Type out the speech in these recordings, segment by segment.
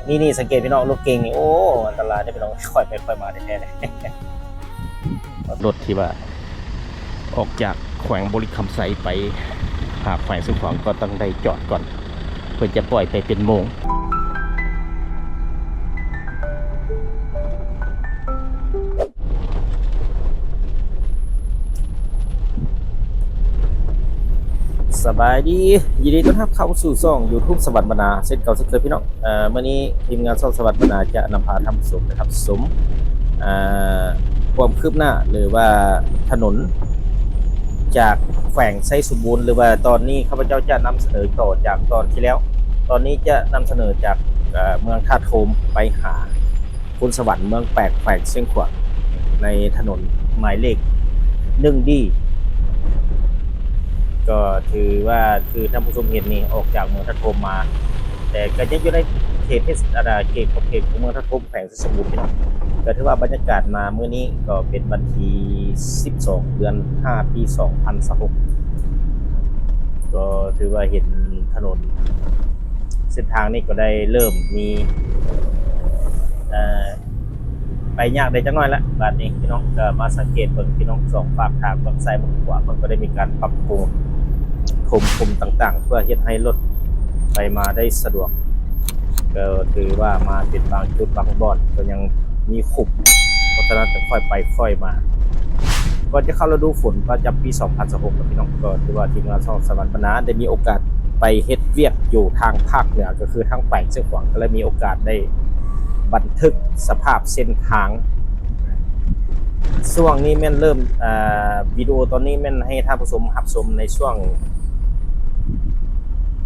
ນີ້ໆ ສັງເກດພີ່ນ້ອງ ລົດເກັງນີ້ ໂອ້ ອັນຕະລາຍເດ້ພີ່ນ້ອງ ຄ່ອຍໄປຄ່ອຍມາແທ້ໆ ເລີຍ. ລົດທີ່ວ່າອອກຈາກແຂວງບໍລິຄຳໄຊໄປຫາແຂວງຊຽງຂວາງກໍຕ້ອງໄດ້ຈອດກ່ອນ ເພື່ອຈະປ່ອຍໄປເປັນໂມງ. ສະບາຍດີ ຍິນດີຕ້ອນຮັບເຂົ້າສູ່ຊ່ອງຢູທູບສະຫວັນບັນນາ ເຊັ່ນເກົ່າເຊັ່ນເຄີຍພີ່ນ້ອງ. ເອີ ມື້ນີ້ທີມງານຊ່ອງສະຫວັນບັນນາຈະນຳພາທ່ານຜູ້ຊົມໄປຮັບຊົມ ເອີ ຄວາມຄືບໜ້າ ຫຼືວ່າຖະໜົນຈາກແຂວງໄຊສົມບູນ ຫຼືວ່າຕອນນີ້ຂ້າພະເຈົ້າຈະນຳສະເໜີຕໍ່ຈາກຕອນທີ່ແລ້ວ. ຕອນນີ້ຈະນຳສະເໜີຈາກ ເອີ ເມືອງທ່າໂທມໄປຫາ ໂພນສະຫວັນ ເມືອງແປກ ແຂວງຊຽງຂວາງ ໃນຖະໜົນໝາຍເລກໜຶ່ງດີ ກໍຖືວ່າຄືທ່ານຜູ້ຊົມເຫັນນີ້ ອອກຈາກເມືອງທ່າໂທມມາ ແຕ່ກໍຍັງຢູ່ໃນເຂດເທດ ອັນນາ ເຂດຂອບເຂດຂອງເມືອງທ່າໂທມ ແຂວງໄຊສົມບູນພີ່ນ້ອງ. ກໍຖືວ່າບັນຍາກາດມາມື້ນີ້ກໍເປັນວັນທີສິບສອງ ເດືອນຫ້າ ປີສອງພັນຊາວຫົກ ກໍຖືວ່າເຫັນຖະໜົນ ເສັ້ນທາງນີ້ກໍໄດ້ເລີ່ມມີ ເອີ ໄປຍາກໄດ້ຈັກໜ້ອຍລະ ບາດນີ້ພີ່ນ້ອງ. ກໍມາສັງເກດເບິ່ງພີ່ນ້ອງ ສອງຟາກທາງ ເບື້ອງຊ້າຍເບື້ອງຂວາ ເພິ່ນກໍໄດ້ມີການປັບປຸງຖົມຂຸມຕ່າງໆ ເພື່ອເຮັດໃຫ້ລົດໄປມາໄດ້ສະດວກ. ກໍຖືວ່າມາເປັນບາງຈຸດບາງບ່ອນກໍຍັງມີຂຸມ ເພາະສະນັ້ນກໍຄ່ອຍໄປຄ່ອຍມາ. ກ່ອນຈະເຂົ້າລະດູຝົນປະຈຳປີສອງພັນຊາວຫົກແລ້ວພີ່ນ້ອງ ກໍຖືວ່າທີມງານຊ່ອງສະຫວັນບັນນາໄດ້ມີໂອກາດໄປເຮັດວຽກຢູ່ທາງພາກເໜືອ ກໍຄືທາງແຂວງຊຽງຂວາງ ກໍເລີຍມີໂອກາດໄດ້ບັນທຶກສະພາບເສັ້ນທາງ. ຊ່ວງນີ້ແມ່ນເລີ່ມ ເອີ ວິດີໂອຕອນນີ້ແມ່ນໃຫ້ທ່ານຜູ້ຊົມຮັບຊົມໃນຊ່ວງ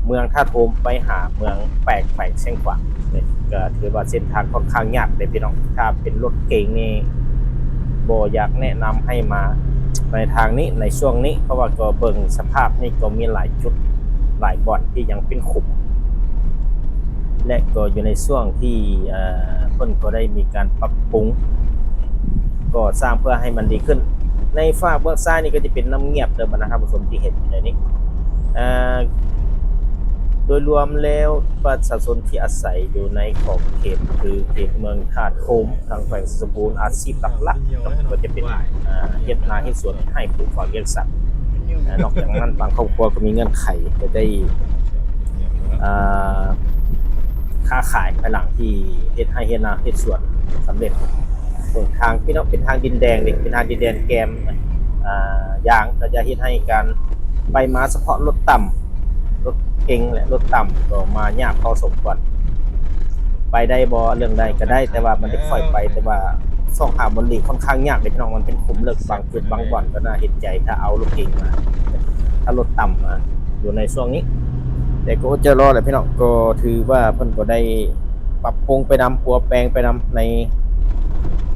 ເມືອງທ່າໂທມໄປຫາເມືອງແປກ ແຂວງຊຽງຂວາງ ກໍຖືວ່າເສັ້ນທາງຂ້ອນຂ້າງຍາກເດ້ພີ່ນ້ອງ. ຖ້າເປັນລົດເກັງນີ້ບໍ່ຢາກແນະນຳໃຫ້ມາໃນທາງນີ້ ໃນຊ່ວງນີ້ ເພາະວ່າກໍເບິ່ງສະພາບນີ້ກໍມີຫຼາຍຈຸດຫຼາຍບ່ອນທີ່ຍັງເປັນຂຸມ ແລະ ກໍຢູ່ໃນຊ່ວງທີ່ ເອີ ເພິ່ນກໍໄດ້ມີການປັບປຸງ ກໍ່ສ້າງເພື່ອໃຫ້ມັນດີຂຶ້ນ. ໃນຟາກເບື້ອງຊ້າຍນີ້ກໍຈະເປັນນ້ຳງຽບເດີ ບັນດາທ່ານຜູ້ຊົມທີ່ເຫັນຢູ່ໃນນີ້. ເອີ ໂດຍລວມແລ້ວປະຊາຊົນທີ່ອາໄສຢູ່ໃນຂອບເຂດ ຄືເຂດເມືອງທ່າໂທມ ທາງແຂວງໄຊສົມບູນ ອາຊີບຫຼັກໆເນາະ ກໍຈະເປັນ ເຮັດນາເຮັດສວນ ເຮັດໄຮ່ປູກຝັງລ້ຽງສັດ. ນອກຈາກນັ້ນບາງຄອບຄົວກໍມີເງື່ອນໄຂ ກໍໄດ້ ເອີ ຄ້າຂາຍພາຍຫຼັງທີ່ເຮັດໄຮ່ເຮັດນາເຮັດສວນສຳເລັດ. ເບິ່ງທາງພີ່ນ້ອງ ເປັນທາງດິນແດງເດ້ ເປັນທາງດິນແດງແກມ ເອີ ຢາງ ກໍຈະເຮັດໃຫ້ການໄປມາສະເພາະລົດຕ່ຳ ລົດເກັງ ແລະ ລົດຕ່ຳກໍມາຍາກພໍສົມຄວນ. ໄປໄດ້ບໍ່ ເລື່ອງໃດກໍໄດ້ ແຕ່ວ່າມັນຈະຄ່ອຍໄປ ແຕ່ວ່າຊອກຫາບ່ອນຫຼີກຂ້ອນຂ້າງຍາກເດ້ພີ່ນ້ອງ ມັນເປັນຂຸມເລິກ ບາງຈຸດບາງບ່ອນກໍໜ້າເຫັນໃຈ ຖ້າເອົາລົດເກັງມາ ຖ້າລົດຕ່ຳມາ ຢູ່ໃນຊ່ວງນີ້. ແຕ່ກໍອົດໃຈລໍແຫຼະພີ່ນ້ອງ ກໍຖືວ່າເພິ່ນກໍໄດ້ປັບປຸງໄປນຳ ປົວແປງໄປນຳໃນ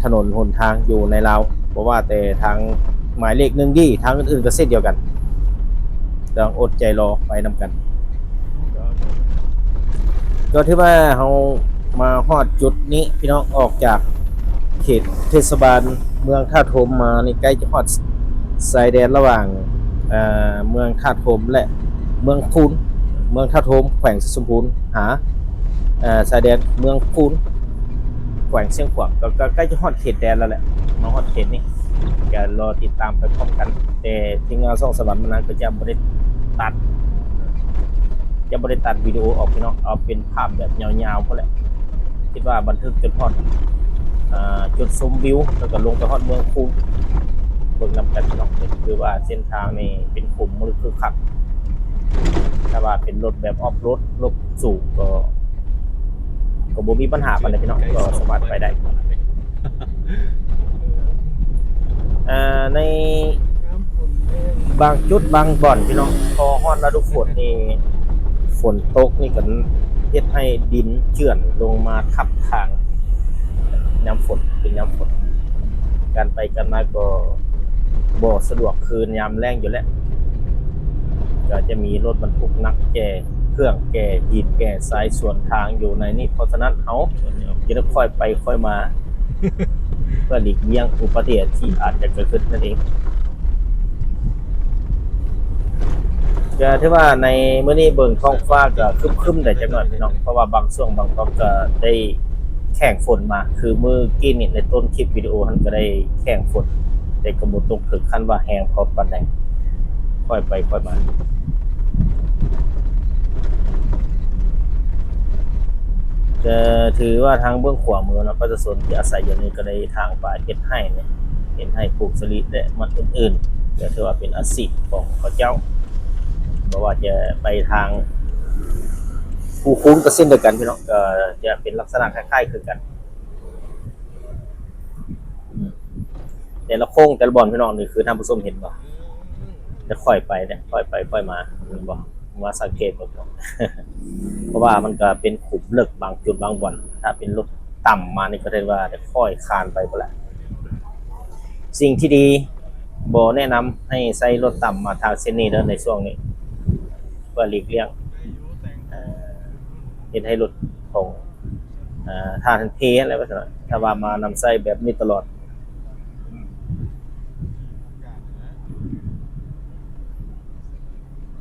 ຖະໜົນຫົນທາງຢູ່ໃນລາວ ບໍ່ວ່າແຕ່ທາງໝາຍເລກໜຶ່ງດີ ທາງອື່ນໆກໍເຊັ່ນດຽວກັນ ຕ້ອງອົດໃຈລໍໄປນຳກັນ. ກໍຖືວ່າເຮົາມາຮອດຈຸດນີ້ພີ່ນ້ອງ ອອກຈາກເຂດເທດສະບານເມືອງທ່າໂທມມານີ້ ໃກ້ຈະຮອດຊາຍແດນລະຫວ່າງ ເອີ ເມືອງທ່າໂທມ ແລະ ເມືອງຄູນ ເມືອງທ່າໂທມ ແຂວງໄຊສົມບູນ ຫາ ເອີ ຊາຍແດນເມືອງຄູນ ແຂວງຊຽງຂວາງ ກໍ ກໍໃກ້ຈະຮອດເຂດແດນແລ້ວແຫຼະ. ມາຮອດເຂດນີ້ ກໍລໍຕິດຕາມໄປພ້ອມກັນ ແຕ່ທີມງານຊ່ອງສະຫວັນບັນນາກໍຈະບໍ່ໄດ້ຕັດ ຈະບໍ່ໄດ້ຕັດວິດີໂອອອກພີ່ນ້ອງ ເອົາເປັນພາບແບບຍາວໆພຸ້ນແຫຼະ. ຄິດວ່າບັນທຶກຈົນຮອດ ອ່າ ຈຸດຊົມວິວ ແລ້ວກໍລົງໄປຮອດເມືອງຄູນ ເບິ່ງນຳກັນພີ່ນ້ອງ. ຄືວ່າເສັ້ນທາງນີ້ເປັນຂຸມລຶກຄືຄັກ ຖ້າວ່າເປັນລົດແບບອອຟໂຣດ ລົດສູງ ກໍ ກໍບໍ່ມີບັນຫາປານໃດພີ່ນ້ອງ ກໍສາມາດໄປໄດ້. ອ່າ ໃນບາງຈຸດບາງບ່ອນພີ່ນ້ອງ ພໍຮອດລະດູຝົນນີ້ ຝົນຕົກນີ້ກໍເຮັດໃຫ້ດິນເຈື່ອນລົງມາທັບທາງ ຍາມຝົນ ເປັນຍາມຝົນ ການໄປການມາກໍບໍ່ສະດວກຄືຍາມແລ້ງຢູ່ແລ້ວ. ກໍຈະມີລົດບັນທຸກໜັກແກ່ເຄື່ອງ ແກ່ຫີນ ແກ່ຊາຍສວນທາງຢູ່ໃນນີ້ ເພາະສະນັ້ນເຮົາຈະໄດ້ຄ່ອຍໄປຄ່ອຍມາ ເພື່ອຫຼີກລ່ຽງອຸບັດຕິເຫດທີ່ອາດຈະເກີດຂຶ້ນນັ້ນເອງ. ກໍຖືວ່າໃນມື້ນີ້ເບິ່ງທ້ອງຟ້າກໍຄຶ້ມໆແດ່ຈັກໜ້ອຍພີ່ນ້ອງ, ເພາະວ່າບາງຊ່ວງບາງຕອນກໍໄດ້ແຂ້ງຝົນມາ, ຄືມື້ກີ້ນີ້ໃນຕົ້ນຄລິບວິດີໂອຫັ້ນກໍໄດ້ແຂ້ງຝົນ, ແຕ່ກໍບໍ່ຕົກເຖິງຂັ້ນວ່າແຮງພໍປານໃດ, ຄ່ອຍໄປຄ່ອຍມາ. ກໍຖືວ່າທາງເບື້ອງຂວາມືເນາະ, ປະຊາຊົນທີ່ອາໄສຢູ່ນີ້ກໍໄດ້ຖາງປ່າເຮັດໄຮ່ນີ້, ເຮັດໄຮ່ປູກສາລີ ແລະ ມັນອື່ນໆ, ກໍຖືວ່າເປັນອາຊີບຂອງເຂົາເຈົ້າ. ບໍ່ວ່າຈະໄປທາງພູຄູນກໍເຊັ່ນດຽວກັນພີ່ນ້ອງ, ກໍຈະເປັນລັກສະນະຄ້າຍໆຄືກັນ. ແຕ່ລະໂຄ້ງແຕ່ລະບ່ອນພີ່ນ້ອງ ນີ້ຄືທ່ານຜູ້ຊົມເຫັນບໍ່? ແຕ່ຄ່ອຍໄປເດ້ ຄ່ອຍໄປຄ່ອຍມາ ເຫັນບໍ່? ມາສັງເກດເບິ່ງເນາະ ເພາະວ່າມັນກໍເປັນຂຸມເລິກບາງຈຸດບາງບ່ອນ, ຖ້າເປັນລົດຕ່ຳມານີ້ກໍຖືວ່າໄດ້ຄ່ອຍຄານໄປພຸ້ນແຫຼະ. ສິ່ງທີ່ດີ ບໍ່ແນະນຳໃຫ້ໃຊ້ລົດຕ່ຳມາທາງເສັ້ນນີ້ເດີ ໃນຊ່ວງນີ້ ເພື່ອຫຼີກລ່ຽງ ເອີ ເຮັດໃຫ້ລົດຂອງ ເອີ ຖ້າຫັ້ນເພຫັ້ນແຫຼະວ່າຊັ້ນ, ຖ້າວ່າມານຳໃຊ້ແບບນີ້ຕະຫຼອດ.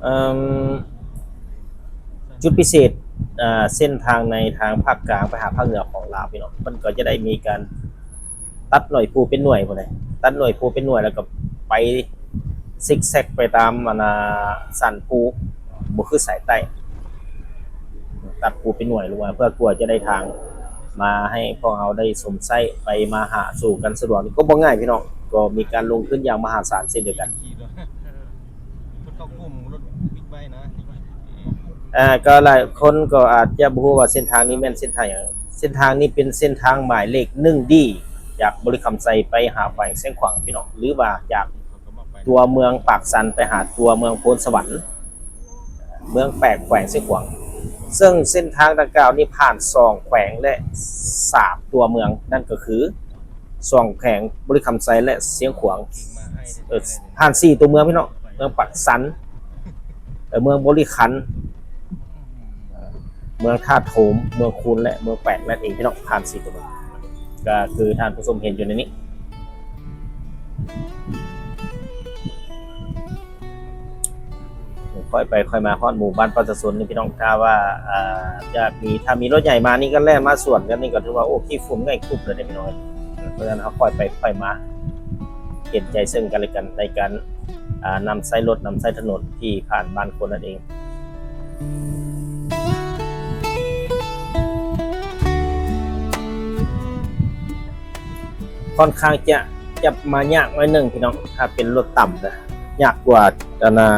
ເອີ ຈຸດພິເສດ ເອີ ເສັ້ນທາງໃນທາງພາກກາງໄປຫາພາກເໜືອຂອງລາວ ພີ່ນ້ອງ, ເພິ່ນກໍຈະໄດ້ມີການ ຕັດໜ່ວຍພູເປັນໜ່ວຍພຸ້ນແຫຼະ, ຕັດໜ່ວຍພູເປັນໜ່ວຍ ແລ້ວກໍໄປຊິກແຊັກໄປຕາມອັນນ່າສັນພູ, ບໍ່ຄືສາຍໃຕ້ ຕັດພູເປັນໜ່ວຍລົງມາ ເພື່ອກວ່າຈະໄດ້ທາງມາໃຫ້ພວກເຮົາໄດ້ຊົມໃຊ້ ໄປມາຫາສູ່ກັນສະດວກ. ນີ້ກໍບໍ່ງ່າຍພີ່ນ້ອງ, ກໍມີການລົງທຶນຢ່າງມະຫາສານເຊັ່ນດຽວກັນ. ເອີ ກໍຫຼາຍຄົນກໍອາດຈະບໍ່ຮູ້ວ່າເສັ້ນທາງນີ້ແມ່ນເສັ້ນທາງຫຍັງ. ເສັ້ນທາງນີ້ເປັນເສັ້ນທາງໝາຍເລກໜຶ່ງດີ ຈາກບໍລິຄຳໄຊໄປຫາແຂວງຊຽງຂວາງພີ່ນ້ອງ, ຫຼືວ່າຈາກຕົວເມືອງປາກຊັນໄປຫາຕົວເມືອງໂພນສະຫວັນ, ເມືອງແປກ ແຂວງຊຽງຂວາງ. ເຊິ່ງເສັ້ນທາງດັ່ງກ່າວນີ້ຜ່ານສອງແຂວງ ແລະ ສາມຕົວເມືອງ, ນັ້ນກໍຄືສອງແຂວງບໍລິຄຳໄຊ ແລະ ຊຽງຂວາງ, ເອີ ຜ່ານສີ່ຕົວເມືອງພີ່ນ້ອງ, ເມືອງປາກຊັນ, ເອີ ເມືອງບໍລິຄັນ, ເມືອງທ່າໂທມ, ເມືອງຄູນ ແລະ ເມືອງແປກນັ້ນເອງພີ່ນ້ອງ, ຜ່ານສີ່ຕົວເມືອງ ກໍຄືທ່ານຜູ້ຊົມເຫັນຢູ່ໃນນີ້. ຄ່ອຍໄປຄ່ອຍມາຮອດໝູ່ບ້ານປະຊາຊົນນີ້ພີ່ນ້ອງ, ຖ້າວ່າ ເອີ ຈະມີ ຖ້າມີລົດໃຫຍ່ມານີ້ກໍແລ່ນມາສວນກັນນີ້ກໍຖືວ່າ ໂອ້ ຂີ້ຝຸ່ນໄງ່ຄຸບເລີຍເດ້ພີ່ນ້ອງ. ເພາະສະນັ້ນເຮົາຄ່ອຍໄປຄ່ອຍມາ ເຫັນໃຈເຊິ່ງກັນແລະກັນໃນການ ອ່າ ນຳໃຊ້ລົດ ນຳໃຊ້ຖະໜົນທີ່ຜ່ານບ້ານຄົນນັ້ນເອງ. ຂ້ອນຂ້າງຈະຈັບມາຍາກໜ້ອຍໜຶ່ງພີ່ນ້ອງ, ຖ້າເປັນລົດຕ່ຳນະ ຍາກກວ່າ ອັນນ່າ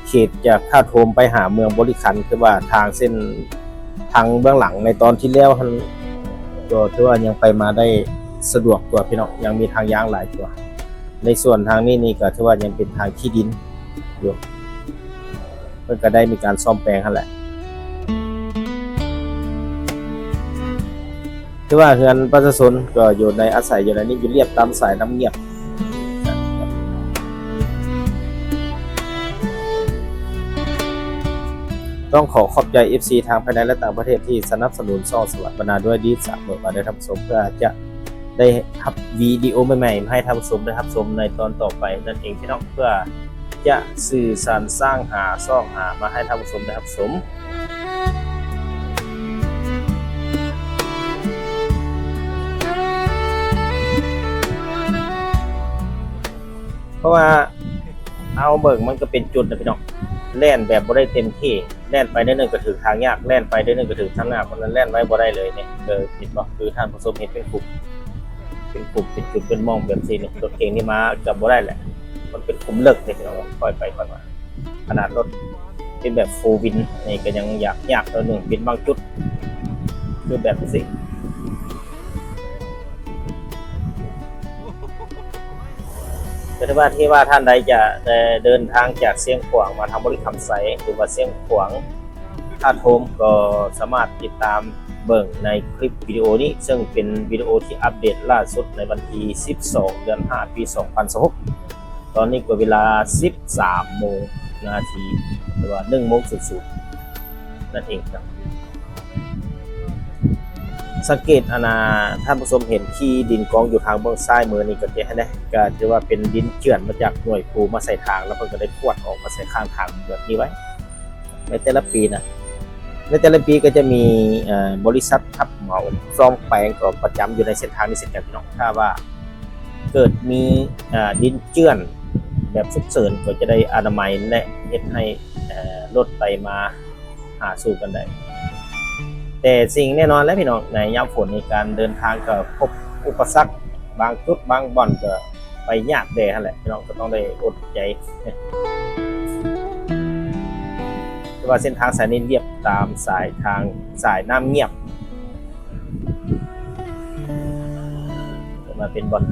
ເຂດຈາກທ່າໂທມໄປຫາເມືອງບໍລິຄັນ, ຄືວ່າທາງເສັ້ນທາງເບື້ອງຫຼັງໃນຕອນທີ່ແລ້ວຫັ້ນ ກໍຖືວ່າຍັງໄປມາໄດ້ສະດວກກວ່າພີ່ນ້ອງ, ຍັງມີທາງຍ່າງຫຼາຍກວ່າ. ໃນສ່ວນທາງນີ້ນີ້ກໍຖືວ່າຍັງເປັນທາງຂີ້ດິນຢູ່, ເພິ່ນກໍໄດ້ມີການສ້ອມແປງຫັ້ນແຫຼະ. ຖືວ່າເຮືອນປະຊາຊົນກໍຢູ່ໃນ ອາໄສຢູ່ໃນນີ້ ຢູ່ລຽບຕາມສາຍນ້ຳງຽບ. ຕ້ອງຂໍຂອບໃຈ ເອັຟຊີ ທັງພາຍໃນ ແລະ ຕ່າງປະເທດທີ່ສະໜັບສະໜູນຊ່ອງສະຫວັດບັນນາດ້ວຍດີສາມມື້ມາເດີທ່ານຜູ້ຊົມ, ເພື່ອຈະໄດ້ຮັບວິດີໂອໃໝ່ໆ ມາໃຫ້ທ່ານຜູ້ຊົມໄດ້ຮັບຊົມໃນຕອນຕໍ່ໄປນັ້ນເອງພີ່ນ້ອງ, ເພື່ອຈະສື່ສານສ້າງຫາຊອກຫາມາໃຫ້ທ່ານຜູ້ຊົມໄດ້ຮັບຊົມ. ເພາະວ່າເຮົາເບິ່ງມັນກໍເປັນຈຸດນະພີ່ນ້ອງ, ແລ່ນແບບບໍ່ໄດ້ເຕັມທີ່, ແລ່ນໄປໜ້ອຍໜຶ່ງກໍຖືກທາງຍາກ, ແລ່ນໄປໜ້ອຍໜຶ່ງກໍຖືກທາງໜ້າ, ເພາະນັ້ນແລ່ນໄວບໍ່ໄດ້ເລີຍນີ້. ເອີ ເຫັນບໍ່? ຄືທ່ານຜູ້ຊົມເຫັນເປັນຂຸມ ເປັນຂຸມ ເປັນຈຸດ ເປັນໝ່ອງແບບຊີ້ນີ້, ລົດເກັງນີ້ມາເກືອບບໍ່ໄດ້ແຫຼະ, ມັນເປັນຂຸມເລິກເດ້ພີ່ນ້ອງ, ຄ່ອຍໄປຄ່ອຍມາ. ຂະໜາດລົດເປັນແບບໂຟວີນນີ້ກໍຍັງຍາກ ຍາກໜ້ອຍໜຶ່ງ, ເປັນບາງຈຸດຄືແບບຊີ້. ກໍຖືວ່າ ທີ່ວ່າທ່ານໃດຈະ ເອີ ເດີນທາງຈາກຊຽງຂວາງມາທາງບໍລິຄຳໄຊ ຫຼືວ່າຊຽງຂວາງ ທ່າໂທມ ກໍສາມາດຕິດຕາມເບິ່ງໃນຄລິບວິດີໂອນີ້, ເຊິ່ງເປັນວິດີໂອທີ່ອັບເດດລ່າສຸດໃນວັນທີສິບສອງ ເດືອນຫ້າ ປີສອງພັນຊາວຫົກ. ຕອນນີ້ກໍເວລາສິບສາມໂມງນາທີ ຫຼືວ່າໜຶ່ງໂມງສູນສູນນັ້ນເອງເນາະ. ເ ສັງເກດ ອັນນ່າ ທ່ານຜູ້ຊົມເຫັນຂີ້ດິນກອງຢູ່ທາງເບື້ອງຊ້າຍມືນີ້ກໍຈະເຫັນໄດ້ ກໍຖືວ່າເປັນດິນເຈື່ອນມາຈາກໜ່ວຍພູມາໃສ່ທາງ ແລ້ວເພິ່ນກໍໄດ້ກວດອອກມາໃສ່ຂ້າງທາງແບບນີ້ໄວ້ ໃນແຕ່ລະປີນະ ໃນແຕ່ລະປີກໍຈະມີ ເອີ ບໍລິສັດຮັບເໝົາສ້ອມແປງກໍປະຈຳຢູ່ໃນເສັ້ນທາງນີ້ເຊັ່ນກັນ ພີ່ນ້ອງ. ຖ້າວ່າເກີດມີ ເອີ ດິນເຈື່ອນແບບສຸກເສີນ ກໍຈະໄດ້ອະນາໄມ ແລະ ເຮັດໃຫ້ ເອີ ລົດໄປມາ ຫາສູ່ກັນໄດ້. ແຕ່ສິ່ງແນ່ນອນແຫຼະພີ່ນ້ອງ ໃນຍາມຝົນນີ້ການເດີນທາງກໍພົບອຸປະສັກ ບາງຈຸດບາງບ່ອນກໍໄປຍາກແດ່ຫັ້ນແຫຼະພີ່ນ້ອງ ກໍຕ້ອງໄດ້ອົດໃຈ. ແຕ່ວ່າເສັ້ນທາງສາຍນີ້ລຽບຕາມສາຍທາງ ສາຍນ້ຳງຽບ ເປັນວ່າເປັນບ່ອນ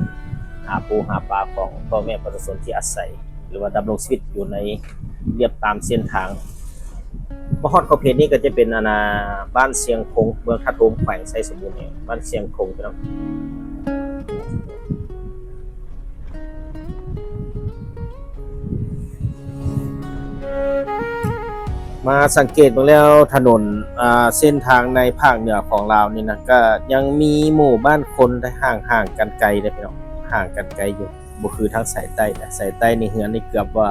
ຫາປູຫາປາຂອງພໍ່ແມ່ປະຊາຊົນທີ່ອາໄສ ຫຼືວ່າດຳລົງຊີວິດຢູ່ໃນ ລຽບຕາມເສັ້ນທາງ. ມາຮອດຂອບເຂດນີ້ກໍຈະເປັນ ອັນນ່າ ບ້ານຊຽງຄົງ ເມືອງທາດໂຮມ ແຂວງໄຊສົມບູນເອງ ບ້ານຊຽງຄົງພີ່ນ້ອງ. ມາສັງເກດເບິ່ງແລ້ວ ຖະໜົນ ອ່າ ເສັ້ນທາງໃນພາກເໜືອຂອງລາວນີ້ນະ ກໍຍັງມີໝູ່ບ້ານຄົນໄດ້ຫ່າງໆກັນໄກເດ້ພີ່ນ້ອງ ຫ່າງກັນໄກຢູ່ ບໍ່ຄືທາງສາຍໃຕ້ນະ ສາຍໃຕ້ນີ້ເຮືອນນີ້ເກືອບວ່າ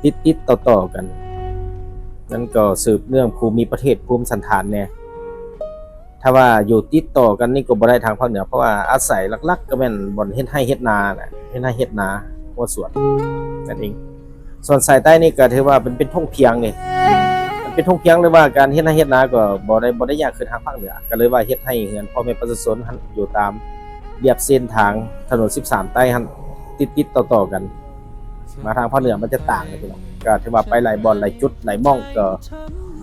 ຕິດໆຕໍ່ໆກັນ ນັ້ນກໍສືບເນື່ອງພູມິປະເທດ ພູມສັນຖານແດ່. ຖ້າວ່າຢູ່ຕິດຕໍ່ກັນນີ້ກໍບໍ່ໄດ້ທາງພາກເໜືອ ເພາະວ່າອາໄສຫຼັກໆກໍແມ່ນບ່ອນເຮັດໄຮ່ເຮັດນານະ ເຮັດໄຮ່ເຮັດນາ ຮົ້ວສວນນັ້ນເອງ. ສ່ວນສາຍໃຕ້ນີ້ກໍຖືວ່າເປັນ ເປັນທົ່ງພຽງນີ້ ມັນເປັນທົ່ງພຽງ ຫຼືວ່າການເຮັດໄຮ່ເຮັດນາກໍບໍ່ໄດ້ ບໍ່ໄດ້ຍາກຄືທາງພາກເໜືອ ກໍເລີຍວ່າເຮັດໃຫ້ເຮືອນພໍ່ແມ່ປະຊາຊົນຫັ້ນຢູ່ຕາມລຽບເສັ້ນທາງຖະໜົນສິບສາມໃຕ້ຫັ້ນ ຕິດໆຕໍ່ໆກັນ. ມາທາງພາກເໜືອມັນຈະຕ່າງເດ້ພີ່ນ້ອງ ກໍຖືວ່າໄປຫຼາຍບ່ອນ ຫຼາຍຈຸດ ຫຼາຍໝ່ອງ ກໍ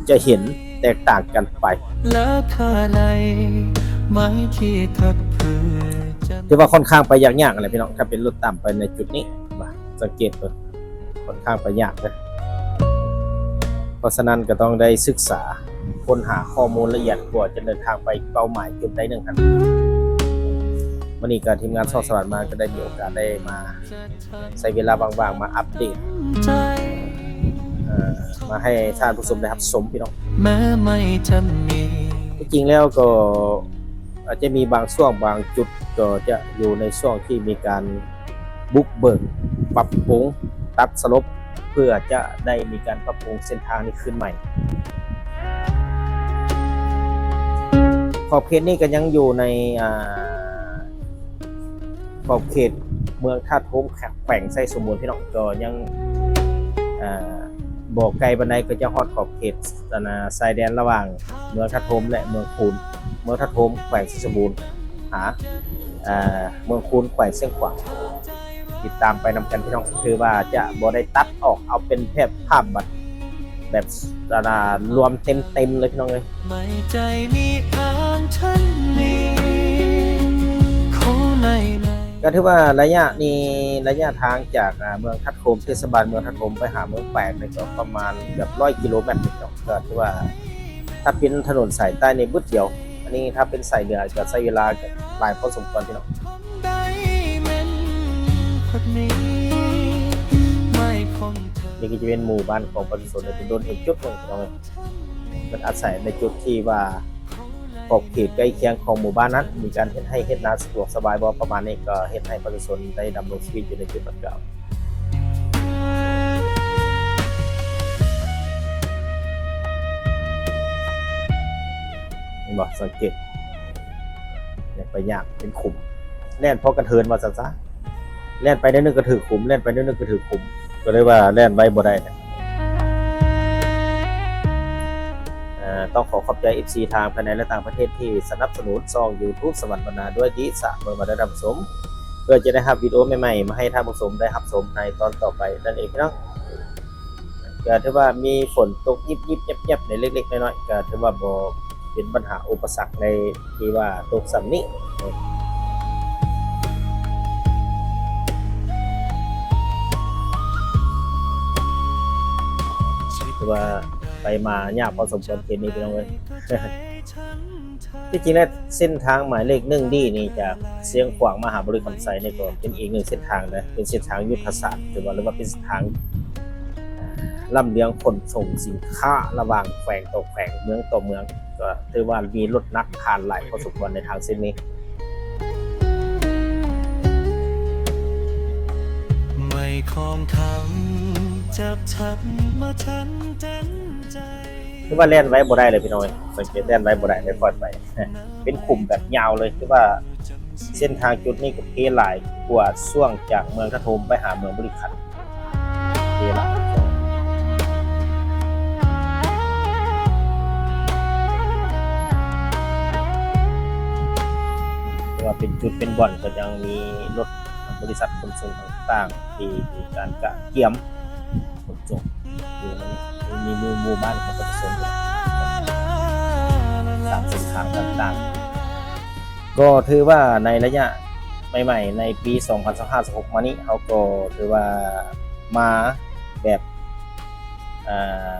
ຈະເຫັນແຕກຕ່າງກັນໄປ. ຖືວ່າຂ້ອນຂ້າງໄປຍາກໆຫັ້ນແຫຼະພີ່ນ້ອງ ຖ້າເປັນລົດຕ່ຳໄປໃນຈຸດນີ້ ວ່າ ສັງເກດເບິ່ງ ຂ້ອນຂ້າງໄປຍາກເດ້. ເພາະສະນັ້ນກໍຕ້ອງໄດ້ສຶກສາຄົ້ນຫາຂໍ້ມູນລະອຽດກວ່າຈະເດີນທາງໄປເປົ້າໝາຍຈຸດໃດໜຶ່ງຫັ້ນ. ມື້ນີ້ກໍທີມງານຊ່ອງສະຫວັນມາກໍໄດ້ມີໂອກາດໄດ້ມາ ໃຊ້ເວລາວ່າງໆມາອັບເດດ ເອີ ມາໃຫ້ທ່ານຜູ້ຊົມໄດ້ຮັບຊົມພີ່ນ້ອງ. ທີ່ຈິງແລ້ວກໍອາດຈະມີບາງຊ່ວງບາງຈຸດ ກໍຈະຢູ່ໃນຊ່ວງທີ່ມີການບຸກເບີກ ປັບປຸງ ຕັດສະຫຼົບ ເພື່ອຈະໄດ້ມີການປັບປຸງເສັ້ນທາງນີ້ຄືນໃໝ່. ຂອບເຂດນີ້ກໍຍັງຢູ່ໃນ ອ່າ ຂອບເຂດເມືອງທາດໂຮມ ແຂວງໄຊສົມບູນ ພີ່ນ້ອງ ກໍຍັງ ເອີ ບໍ່ໄກປານໃດ ກໍຈະຮອດຂອບເຂດ ອັນນ່າ ຊາຍແດນລະຫວ່າງເມືອງທາດໂຮມ ແລະ ເມືອງຄູນ ເມືອງທາດໂຮມ ແຂວງໄຊສົມບູນ ຫາ ເອີ ເມືອງຄູນ ແຂວງຊຽງຂວາງ. ຕິດຕາມໄປນຳກັນ ພີ່ນ້ອງ ຖືວ່າຈະບໍ່ໄດ້ຕັດອອກ ເອົາເປັນແບບພາບບັດ ແບບ ລະລະລວມເຕັມໆເລີຍພີ່ນ້ອງເອີຍ. ກໍຖືວ່າໄລຍະນີ້ ໄລຍະທາງຈາກ ອ່າ ເມືອງທາດໂຮມ ເທດສະບານເມືອງທາດໂຮມ ໄປຫາເມືອງແປກນີ້ກໍປະມານເກືອບຮ້ອຍກິໂລແມັດເນາະ. ກໍຖືວ່າຖ້າເປັນຖະໜົນສາຍໃຕ້ນີ້ບຶດດຽວ ອັນນີ້ຖ້າເປັນສາຍເໜືອກໍໃຊ້ເວລາຫຼາຍພໍສົມຄວນພີ່ນ້ອງ. ນີ້ກໍຈະເປັນໝູ່ບ້ານຂອງປະຊາຊົນໃນເປັນໂດນເອງຈຸດໜຶ່ງພີ່ນ້ອງເອີຍ. ເພິ່ນອາໄສໃນຈຸດທີ່ວ່າຂອບເຂດໃກ້ຄຽງຂອງໝູ່ບ້ານນັ້ນ ມີການເຮັດໄຮ່ເຮັດນາສະດວກສະບາຍບໍ່ ປະມານນີ້ ກໍເຮັດໃຫ້ປະຊາຊົນໄດ້ດຳລົງຊີວິດຢູ່ໃນຈຸດດັ່ງກ່າວ. ເຫັນບໍ່? ສັງເກດ ຢ່າໄປຍາກ ເປັນຂຸມ ແລ່ນພໍກະເທີນວ່າຊັ້ນຊະ. ແລ່ນໄປໜ້ອຍໜຶ່ງກໍຖືກຂຸມ ແລ່ນໄປໜ້ອຍໜຶ່ງກໍຖືກຂຸມ ກໍເລີຍວ່າແລ່ນໄວບໍ່ໄດ້. ເອີ ຕ້ອງຂໍຂອບໃຈເອັຟຊີທາງພາຍໃນ ແລະ ຕ່າງປະເທດທີ່ສະໜັບສະໜູນຊ່ອງຢູທູບສະຫວັນບັນນາດ້ວຍດີສະເບິ່ງມາເດີທ່ານຜູ້ຊົມ ເພື່ອຈະໄດ້ຮັບວິດີໂອໃໝ່ໆ ມາໃຫ້ທ່ານຜູ້ຊົມໄດ້ຮັບຊົມໃນຕອນຕໍ່ໄປນັ້ນເອງເນາະ. ກໍຖືວ່າມີຝົນຕົກຍິບໆແຍບໆໃນເລັກໆນ້ອຍໆ ກໍຖືວ່າບໍ່ເປັນບັນຫາອຸປະສັກໃນທີ່ວ່າຕົກຊ່ຳນີ້. ຖືວ່າໄປມາຍາກພໍສົມຄວນເຂດນີ້ ພີ່ນ້ອງເອີຍ. ທີ່ຈິງແລ້ວເສັ້ນທາງໝາຍເລກໜຶ່ງດີນີ້ ຈາກຊຽງຂວາງມາຫາບໍລິຄຳໄຊນີ້ ກໍເປັນອີກໜຶ່ງເສັ້ນທາງເດ້ ເປັນເສັ້ນທາງຍຸດທະສາດ ຖືວ່າ ຫຼືວ່າເປັນເສັ້ນທາງ ອ່າ ລຳລຽງຂົນສົ່ງສິນຄ້າລະຫວ່າງແຂວງຕໍ່ແຂວງ ເມືອງຕໍ່ເມືອງ ກໍຖືວ່າມີລົດໜັກຜ່ານຫຼາຍພໍສົມຄວນໃນທາງເສັ້ນນີ້. ຖືວ່າແລ່ນໄວບໍ່ໄດ້ເລີຍພີ່ນ້ອງເອີຍ, ສັງເກດແລ່ນໄວບໍ່ໄດ້ເລີຍ, ຄ່ອຍໄປ. ເປັນຂຸມແບບຍາວເລີຍ, ຄືວ່າເສັ້ນທາງຈຸດນີ້ກໍເພຫຼາຍກວ່າຊ່ວງຈາກເມືອງທະໂທມໄປຫາເມືອງບໍລິຄັນ ເພຫຼາຍ. ແຕ່ວ່າເປັນຈຸດເປັນບ່ອນ ກໍຍັງມີລົດບໍລິສັດຂົນສົ່ງຕ່າງໆ ທີ່ມີການກະກຽມ ຂົນສົ່ງຢູ່ໃນນີ້ ມີໝູ່ ໝູ່ບ້ານຂອງປະຊາຊົນຕາມເສັ້ນທາງຕ່າງໆ. ກໍຖືວ່າໃນໄລຍະໃໝ່ໆ ໃນປີສອງພັນຊາວຫ້າ ຊາວຫົກມານີ້ ເຮົາກໍຖືວ່າມາແບບ ອ່າ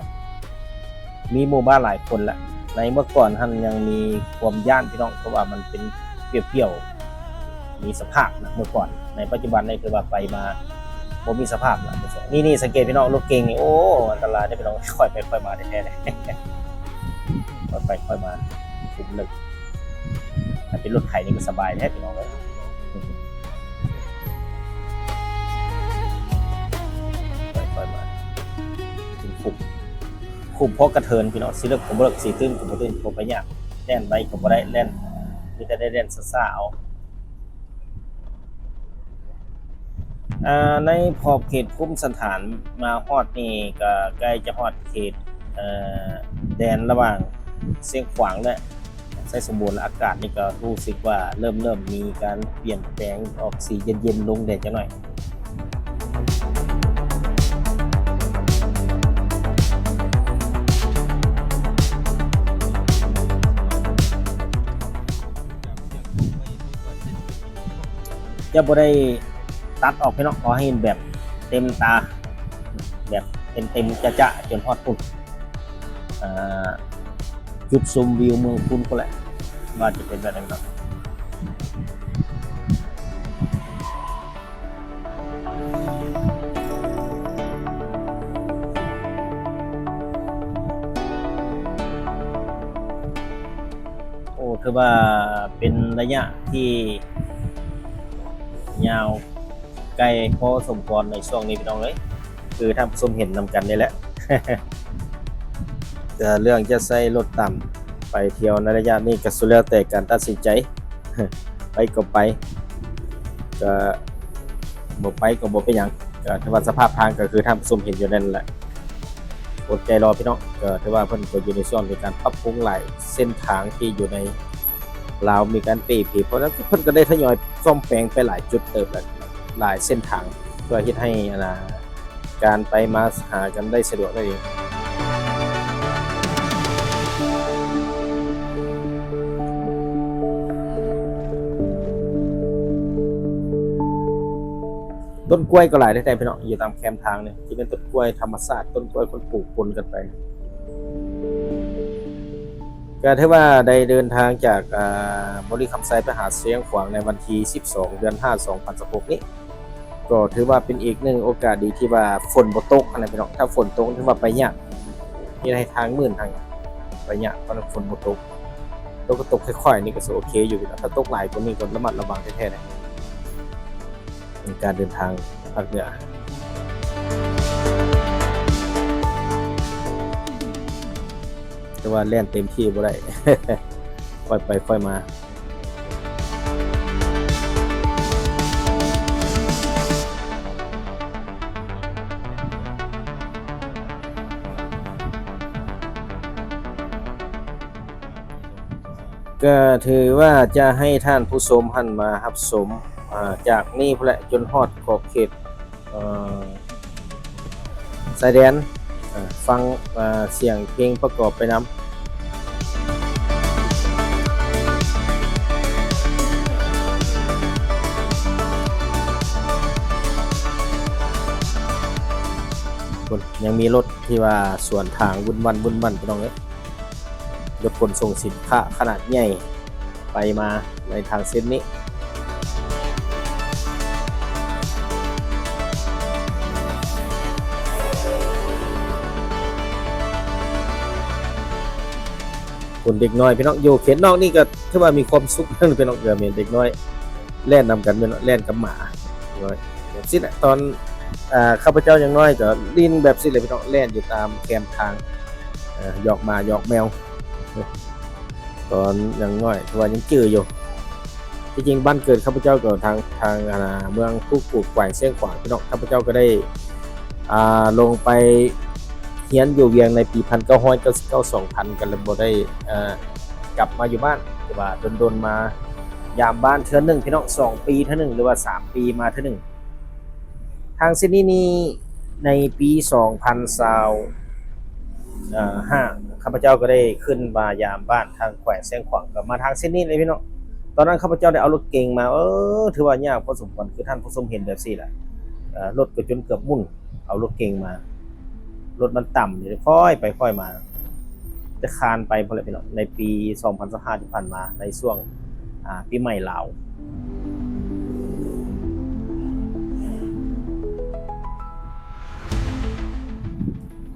ມີໝູ່ບ້ານຫຼາຍຄົນລະ. ໃນເມື່ອກ່ອນຫັ້ນຍັງມີຄວາມຢ້ານພີ່ນ້ອງ ເພາະວ່າມັນເປັນປ່ຽວໆ ມີສະພາບນະ ເມື່ອກ່ອນ. ໃນປັດຈຸບັນນີ້ຄືວ່າໄປມາບໍ່ມີສະພາບນະ. ນີ້ໆ ສັງເກດພີ່ນ້ອງ ລົດເກັງນີ້ ໂອ້ ອັນຕະລາຍເດ້ພີ່ນ້ອງ, ຄ່ອຍໄປຄ່ອຍມາແທ້ໆ ເລີຍ ຄ່ອຍໄປຄ່ອຍມາ ຂຸມເລິກ. ຖ້າເປັນລົດໄຖນີ້ກໍສະບາຍແທ້ພີ່ນ້ອງເອີຍ. ຄ່ອຍໆມາ ເປັນຂຸມ ຂຸມພໍກະເທີນພີ່ນ້ອງ, ຊິເລິກກໍບໍ່ເລິກ ຊິຕື້ນກໍບໍ່ຕື້ນ, ບໍ່ໄປຍາກ. ແລ່ນໄວກໍບໍ່ໄດ້ ແລ່ນ ມີແຕ່ໄດ້ແລ່ນຊ້າໆເອົາ. ອ່າ ໃນຂອບເຂດພູມສັນຖານມາຮອດນີ້ ກໍໃກ້ຈະຮອດເຂດ ເອີ ແດນລະຫວ່າງຊຽງຂວາງ ແລະ ໄຊສົມບູນ. ອາກາດນີ້ກໍຮູ້ສຶກວ່າເລີ່ມ ເລີ່ມມີການປ່ຽນແປງ ອອກສີເຢັນໆລົງແດ່ຈັກໜ້ອຍ. ຈະບໍ່ໄດ້ຕັດອອກພີ່ນ້ອງ, ຂໍໃຫ້ເຫັນແບບເຕັມຕາ ແບບເຕັມໆ ຈະໆ ຈົນຮອດພຸ້ນ ອ່າ ຈຸດຊົມວິວເມືອງຄຸນພຸ້ນແຫຼະ ວ່າຈະເປັນແບບໃດເນາະ. ໂອ້ ຖືວ່າເປັນໄລຍະທີ່ຍາວ ໄກພໍສົມຄວນໃນຊ່ວງນີ້ພີ່ນ້ອງເອີຍ, ຄືທ່ານຜູ້ຊົມເຫັນນຳກັນນີ້ແຫຼະ. ແຕ່ເລື່ອງຈະໃຊ້ລົດຕາມໄປທ່ຽວໃນໄລຍະນີ້ກໍສຸດແລ້ວແຕ່ການຕັດສິນໃຈ, ໄປກໍໄປ ກໍບໍ່ໄປກໍບໍ່ເປັນຫຍັງ. ກໍຖືວ່າສະພາບທາງກໍຄືທ່ານຜູ້ຊົມເຫັນຢູ່ນັ້ນແຫຼະ, ອົດໃຈລໍພີ່ນ້ອງ. ກໍຖືວ່າເພິ່ນກໍຢູ່ໃນຊ່ວງໃນການປັບປຸງຫຼາຍເສັ້ນທາງທີ່ຢູ່ໃນ ລາວມີການເປ່ເພ, ເພາະນັ້ນເພິ່ນກໍໄດ້ທະຍອຍສ້ອມແປງໄປຫຼາຍຈຸດເຕີບແລ້ວ ຫຼາຍເສັ້ນທາງ ເພື່ອເຮັດໃຫ້ ອັນນ່າ ການໄປມາຫາກັນໄດ້ສະດວກນັ້ນເອງ. ຕົ້ນກ້ວຍກໍຫຼາຍແທ້ໆ ພີ່ນ້ອງ, ຢູ່ຕາມແຄມທາງນີ້ ທີ່ເປັນຕົ້ນກ້ວຍທຳມະຊາດ, ຕົ້ນກ້ວຍເພິ່ນປູກປົນກັນໄປ. ກໍຖືວ່າໄດ້ເດີນທາງຈາກ ອ່າ ບໍລິຄຳໄຊໄປຫາຊຽງຂວາງໃນວັນທີສິບສອງ ເດືອນຫ້າ ສອງພັນຊາວຫົກນີ້, ກໍຖືວ່າເປັນອີກໜຶ່ງໂອກາດດີທີ່ວ່າຝົນບໍ່ຕົກຫັ້ນນະພີ່ນ້ອງ. ຖ້າຝົນຕົກຖືວ່າໄປຍາກ, ເຮັດໃຫ້ທາງມື່ນທາງໄປຍາກ ເພາະຝົນບໍ່ຕົກ. ຕົກກໍຕົກຄ່ອຍໆ ນີ້ກໍຊິໂອເຄຢູ່ພີ່ນ້ອງ, ຖ້າຕົກຫຼາຍກວ່ານີ້ກໍລະມັດລະວັງແທ້ໆເດ້. ໃນການເດີນທາງພາກເໜືອ ແຕ່ວ່າແລ່ນເຕັມທີ່ບໍ່ໄດ້ ຄ່ອຍໄປຄ່ອຍມາ. ກໍຖືວ່າຈະໃຫ້ທ່ານຜູ້ຊົມຫັ້ນມາຮັບຊົມ ອ່າ ຈາກນີ້ພຸ້ນແຫຼະ ຈົນຮອດຂອບເຂດ ເອີ ຊາຍແດນ ເອີ ຟັງ ເອີ ສຽງເພງປະກອບໄປນຳ. ພຸ້ນ ຍັງມີລົດທີ່ວ່າສວນທາງວຸ້ນວັ້ນ ວຸ້ນວັ້ນ ພີ່ນ້ອງເອີຍ. ລົດຂົນສົ່ງສິນຄ້າຂະໜາດໃຫຍ່ໄປມາໃນທາງເສັ້ນນີ້. ຄົນເດັກນ້ອຍພີ່ນ້ອງ ຢູ່ເຂດນອກນີ້ກໍຖືວ່າມີຄວາມສຸກພີ່ນ້ອງ ກໍມີເດັກນ້ອຍແລ່ນນຳກັນພີ່ນ້ອງ ແລ່ນກັບໝາ ແບບຊີ້ແຫຼະ. ຕອນ ອາ ຂ້າພະເຈົ້າຍັງນ້ອຍກໍຫຼິ້ນແບບຊີ້ແຫຼະພີ່ນ້ອງ ແລ່ນຢູ່ຕາມແຄມທາງ ເອີ ຢອກໝາຢອກແມວ ຕອນຍັງນ້ອຍ ຖືວ່າຍັງຈື່ຢູ່. ທີ່ຈິງບ້ານເກີດຂ້າພະເຈົ້າກໍທາງ ທາງ ອາ ເມືອງພູກູດ ແຂວງຊຽງຂວາງພີ່ນ້ອງ. ຂ້າພະເຈົ້າກໍໄດ້ ອາ ລົງໄປຮຽນຢູ່ວຽງໃນປີພັນເກົ້າຮ້ອຍເກົ້າສິບເກົ້າ ສອງພັນ ກໍເລີຍບໍ່ໄດ້ ເອີ ກັບມາຢູ່ບ້ານ ແຕ່ວ່າດົນໆມາຢາມບ້ານເທື່ອໜຶ່ງພີ່ນ້ອງ ສອງປີເທື່ອໜຶ່ງ ຫຼືວ່າສາມປີມາເທື່ອໜຶ່ງ. ທາງເສັ້ນນີ້ນີ້ ໃນປີສອງພັນຊາວ ເອີ ຫ້າ ຂ້າພະເຈົ້າກໍໄດ້ຂຶ້ນມາຢາມບ້ານທາງແຂວງຊຽງຂວາງ ກໍມາທາງເສັ້ນນີ້ເລີຍພີ່ນ້ອງ. ຕອນນັ້ນຂ້າພະເຈົ້າໄດ້ເອົາລົດເກັງມາ ເອີ ຖືວ່າຍາກພໍສົມຄວນ ຄືທ່ານຜູ້ຊົມເຫັນແບບຊີ້ແຫຼະ ເອີ ລົດກໍຈົນເກືອບໝຸ່ນ ເອົາລົດເກັງມາ ລົດມັນຕ່ຳ ຄ່ອຍໄປຄ່ອຍມາ ແຕ່ຄານໄປພຸ້ນແຫຼະພີ່ນ້ອງ ໃນປີສອງພັນຊາວຫ້າທີ່ຜ່ານມາ ໃນຊ່ວງ ອາ ປີໃໝ່ລາວ.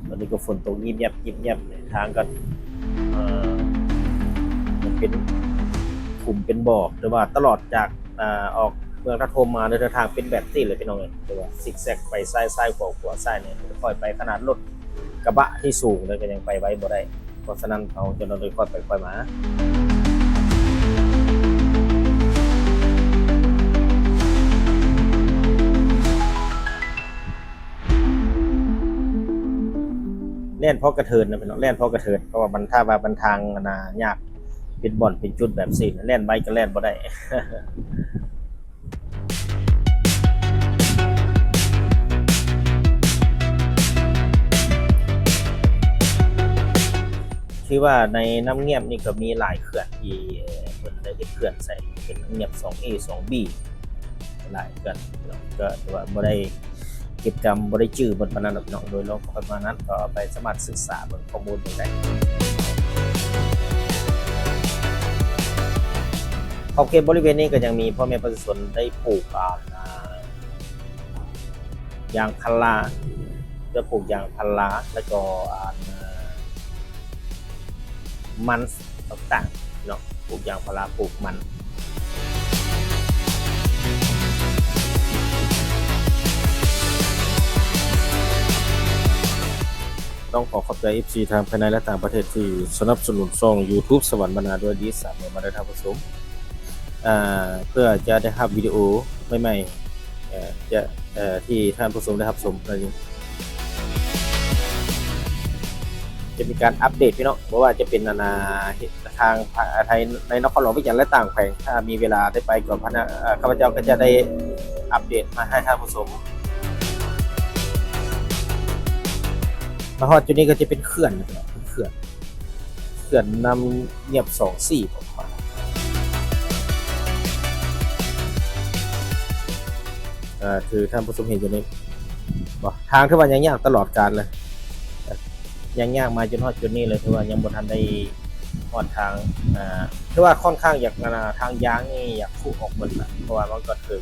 ຕອນນີ້ກໍຝົນຕົກຍິບຍັບຍິບຍັບ ທາງກໍ ເອີ ມັນເປັນຂຸມເປັນບໍ່ ແຕ່ວ່າຕະຫຼອດຈາກ ອາ ອອກເມືອງທ່າໂທມມາ ເດີນທາງເປັນແບບນີ້ເລີຍພີ່ນ້ອງເອີຍ ແຕ່ວ່າຊິກແຊັກໄປຊ້າຍຊ້າຍ ຂວາຂວາຊ້າຍນີ້ ຄ່ອຍໄປ ຂະໜາດລົດກະບະທີ່ສູງເລີຍກໍຍັງໄປໄວບໍ່ໄດ້. ເພາະສະນັ້ນເຮົາຈະຕ້ອງໄດ້ຄ່ອຍໄປຄ່ອຍມາ. ແລ່ນພໍກະເທີນນະພີ່ນ້ອງ ແລ່ນພໍກະເທີນ ເພາະວ່າມັນ ຖ້າວ່າມັນທາງ ອັນນ່າ ຍາກ ເປັນບ່ອນເປັນຈຸດແບບຊີ້ ແລ່ນໄວກໍແລ່ນບໍ່ໄດ້. ຖືວ່າໃນນ້ຳງຽບນີ້ກໍມີຫຼາຍເຂື່ອນທີ່ເພິ່ນໄດ້ເຮັດເຂື່ອນໃສ່ ເປັນນ້ຳງຽບສອງເອ ສອງບີ ຫຼາຍເຂື່ອນ ກໍຖືວ່າບໍ່ໄດ້ເກັບກຳ ບໍ່ໄດ້ຈື່ເບິດປານນັ້ນດອກພີ່ນ້ອງ ໂດຍລວມປະມານນັ້ນ ກໍໄປສາມາດສຶກສາເບິ່ງ ຂໍ້ມູນເບິ່ງໄດ້. ຂອບເຂດບໍລິເວນນີ້ກໍຍັງມີພໍ່ແມ່ປະຊາຊົນໄດ້ປູກ ອາ ຢາງພາລາ ເພື່ອປູກຢາງພາລາ ແລ້ວກໍ ອາ ມັນຕ່າງໆເນາະ ປູກຢາງພາລາ ປູກມັນ. ຕ້ອງຂໍຂອບໃຈເອັຟຊີທາງພາຍໃນ ແລະ ຕ່າງປະເທດທີ່ສະໜັບສະໜູນຊ່ອງຢູທູບສະຫວັນບັນນາດ້ວຍດີ ສາມາດມາໄດ້ທ່ານຜູ້ຊົມ ເພື່ອຈະໄດ້ຮັບວິດີໂອໃໝ່ໆ ຈະ ທີ່ທ່ານຜູ້ຊົມໄດ້ຮັບຊົມນັ້ນເອງ ຈະມີການອັບເດດພີ່ນ້ອງ ບໍ່ວ່າຈະເປັນ ອັນນ່າ ທາງ ໃນນະຄອນຫຼວງວຽງຈັນ ແລະ ຕ່າງແຂວງ ຖ້າມີເວລາໄດ້ໄປກໍ ຂ້າພະເຈົ້າກໍຈະໄດ້ອັບເດດມາໃຫ້ທ່ານຜູ້ຊົມ. ມາຮອດຈຸດນີ້ກໍຈະເປັນເຂື່ອນ ເຂື່ອນ ເຂື່ອນນ້ຳງຽບສອງສີ່ ປະມານ ເອີ ຄືທ່ານຜູ້ຊົມເຫັນຢູ່ນີ້ບໍ່ ທາງຖືວ່າຍັງຍາກຕະຫຼອດການເລີຍ ຍັງຍາກມາຈົນຮອດຈຸດນີ້ເລີຍ ຖືວ່າຍັງບໍ່ທັນໄດ້ຮອດທາງ ເອີ ຖືວ່າຄ່ອນຂ້າງຢາກ ອັນນ່າ ທາງຢາງນີ້ຢາກຜຸອອກໝົດລະ ເພາະວ່າມັນກໍຖືກ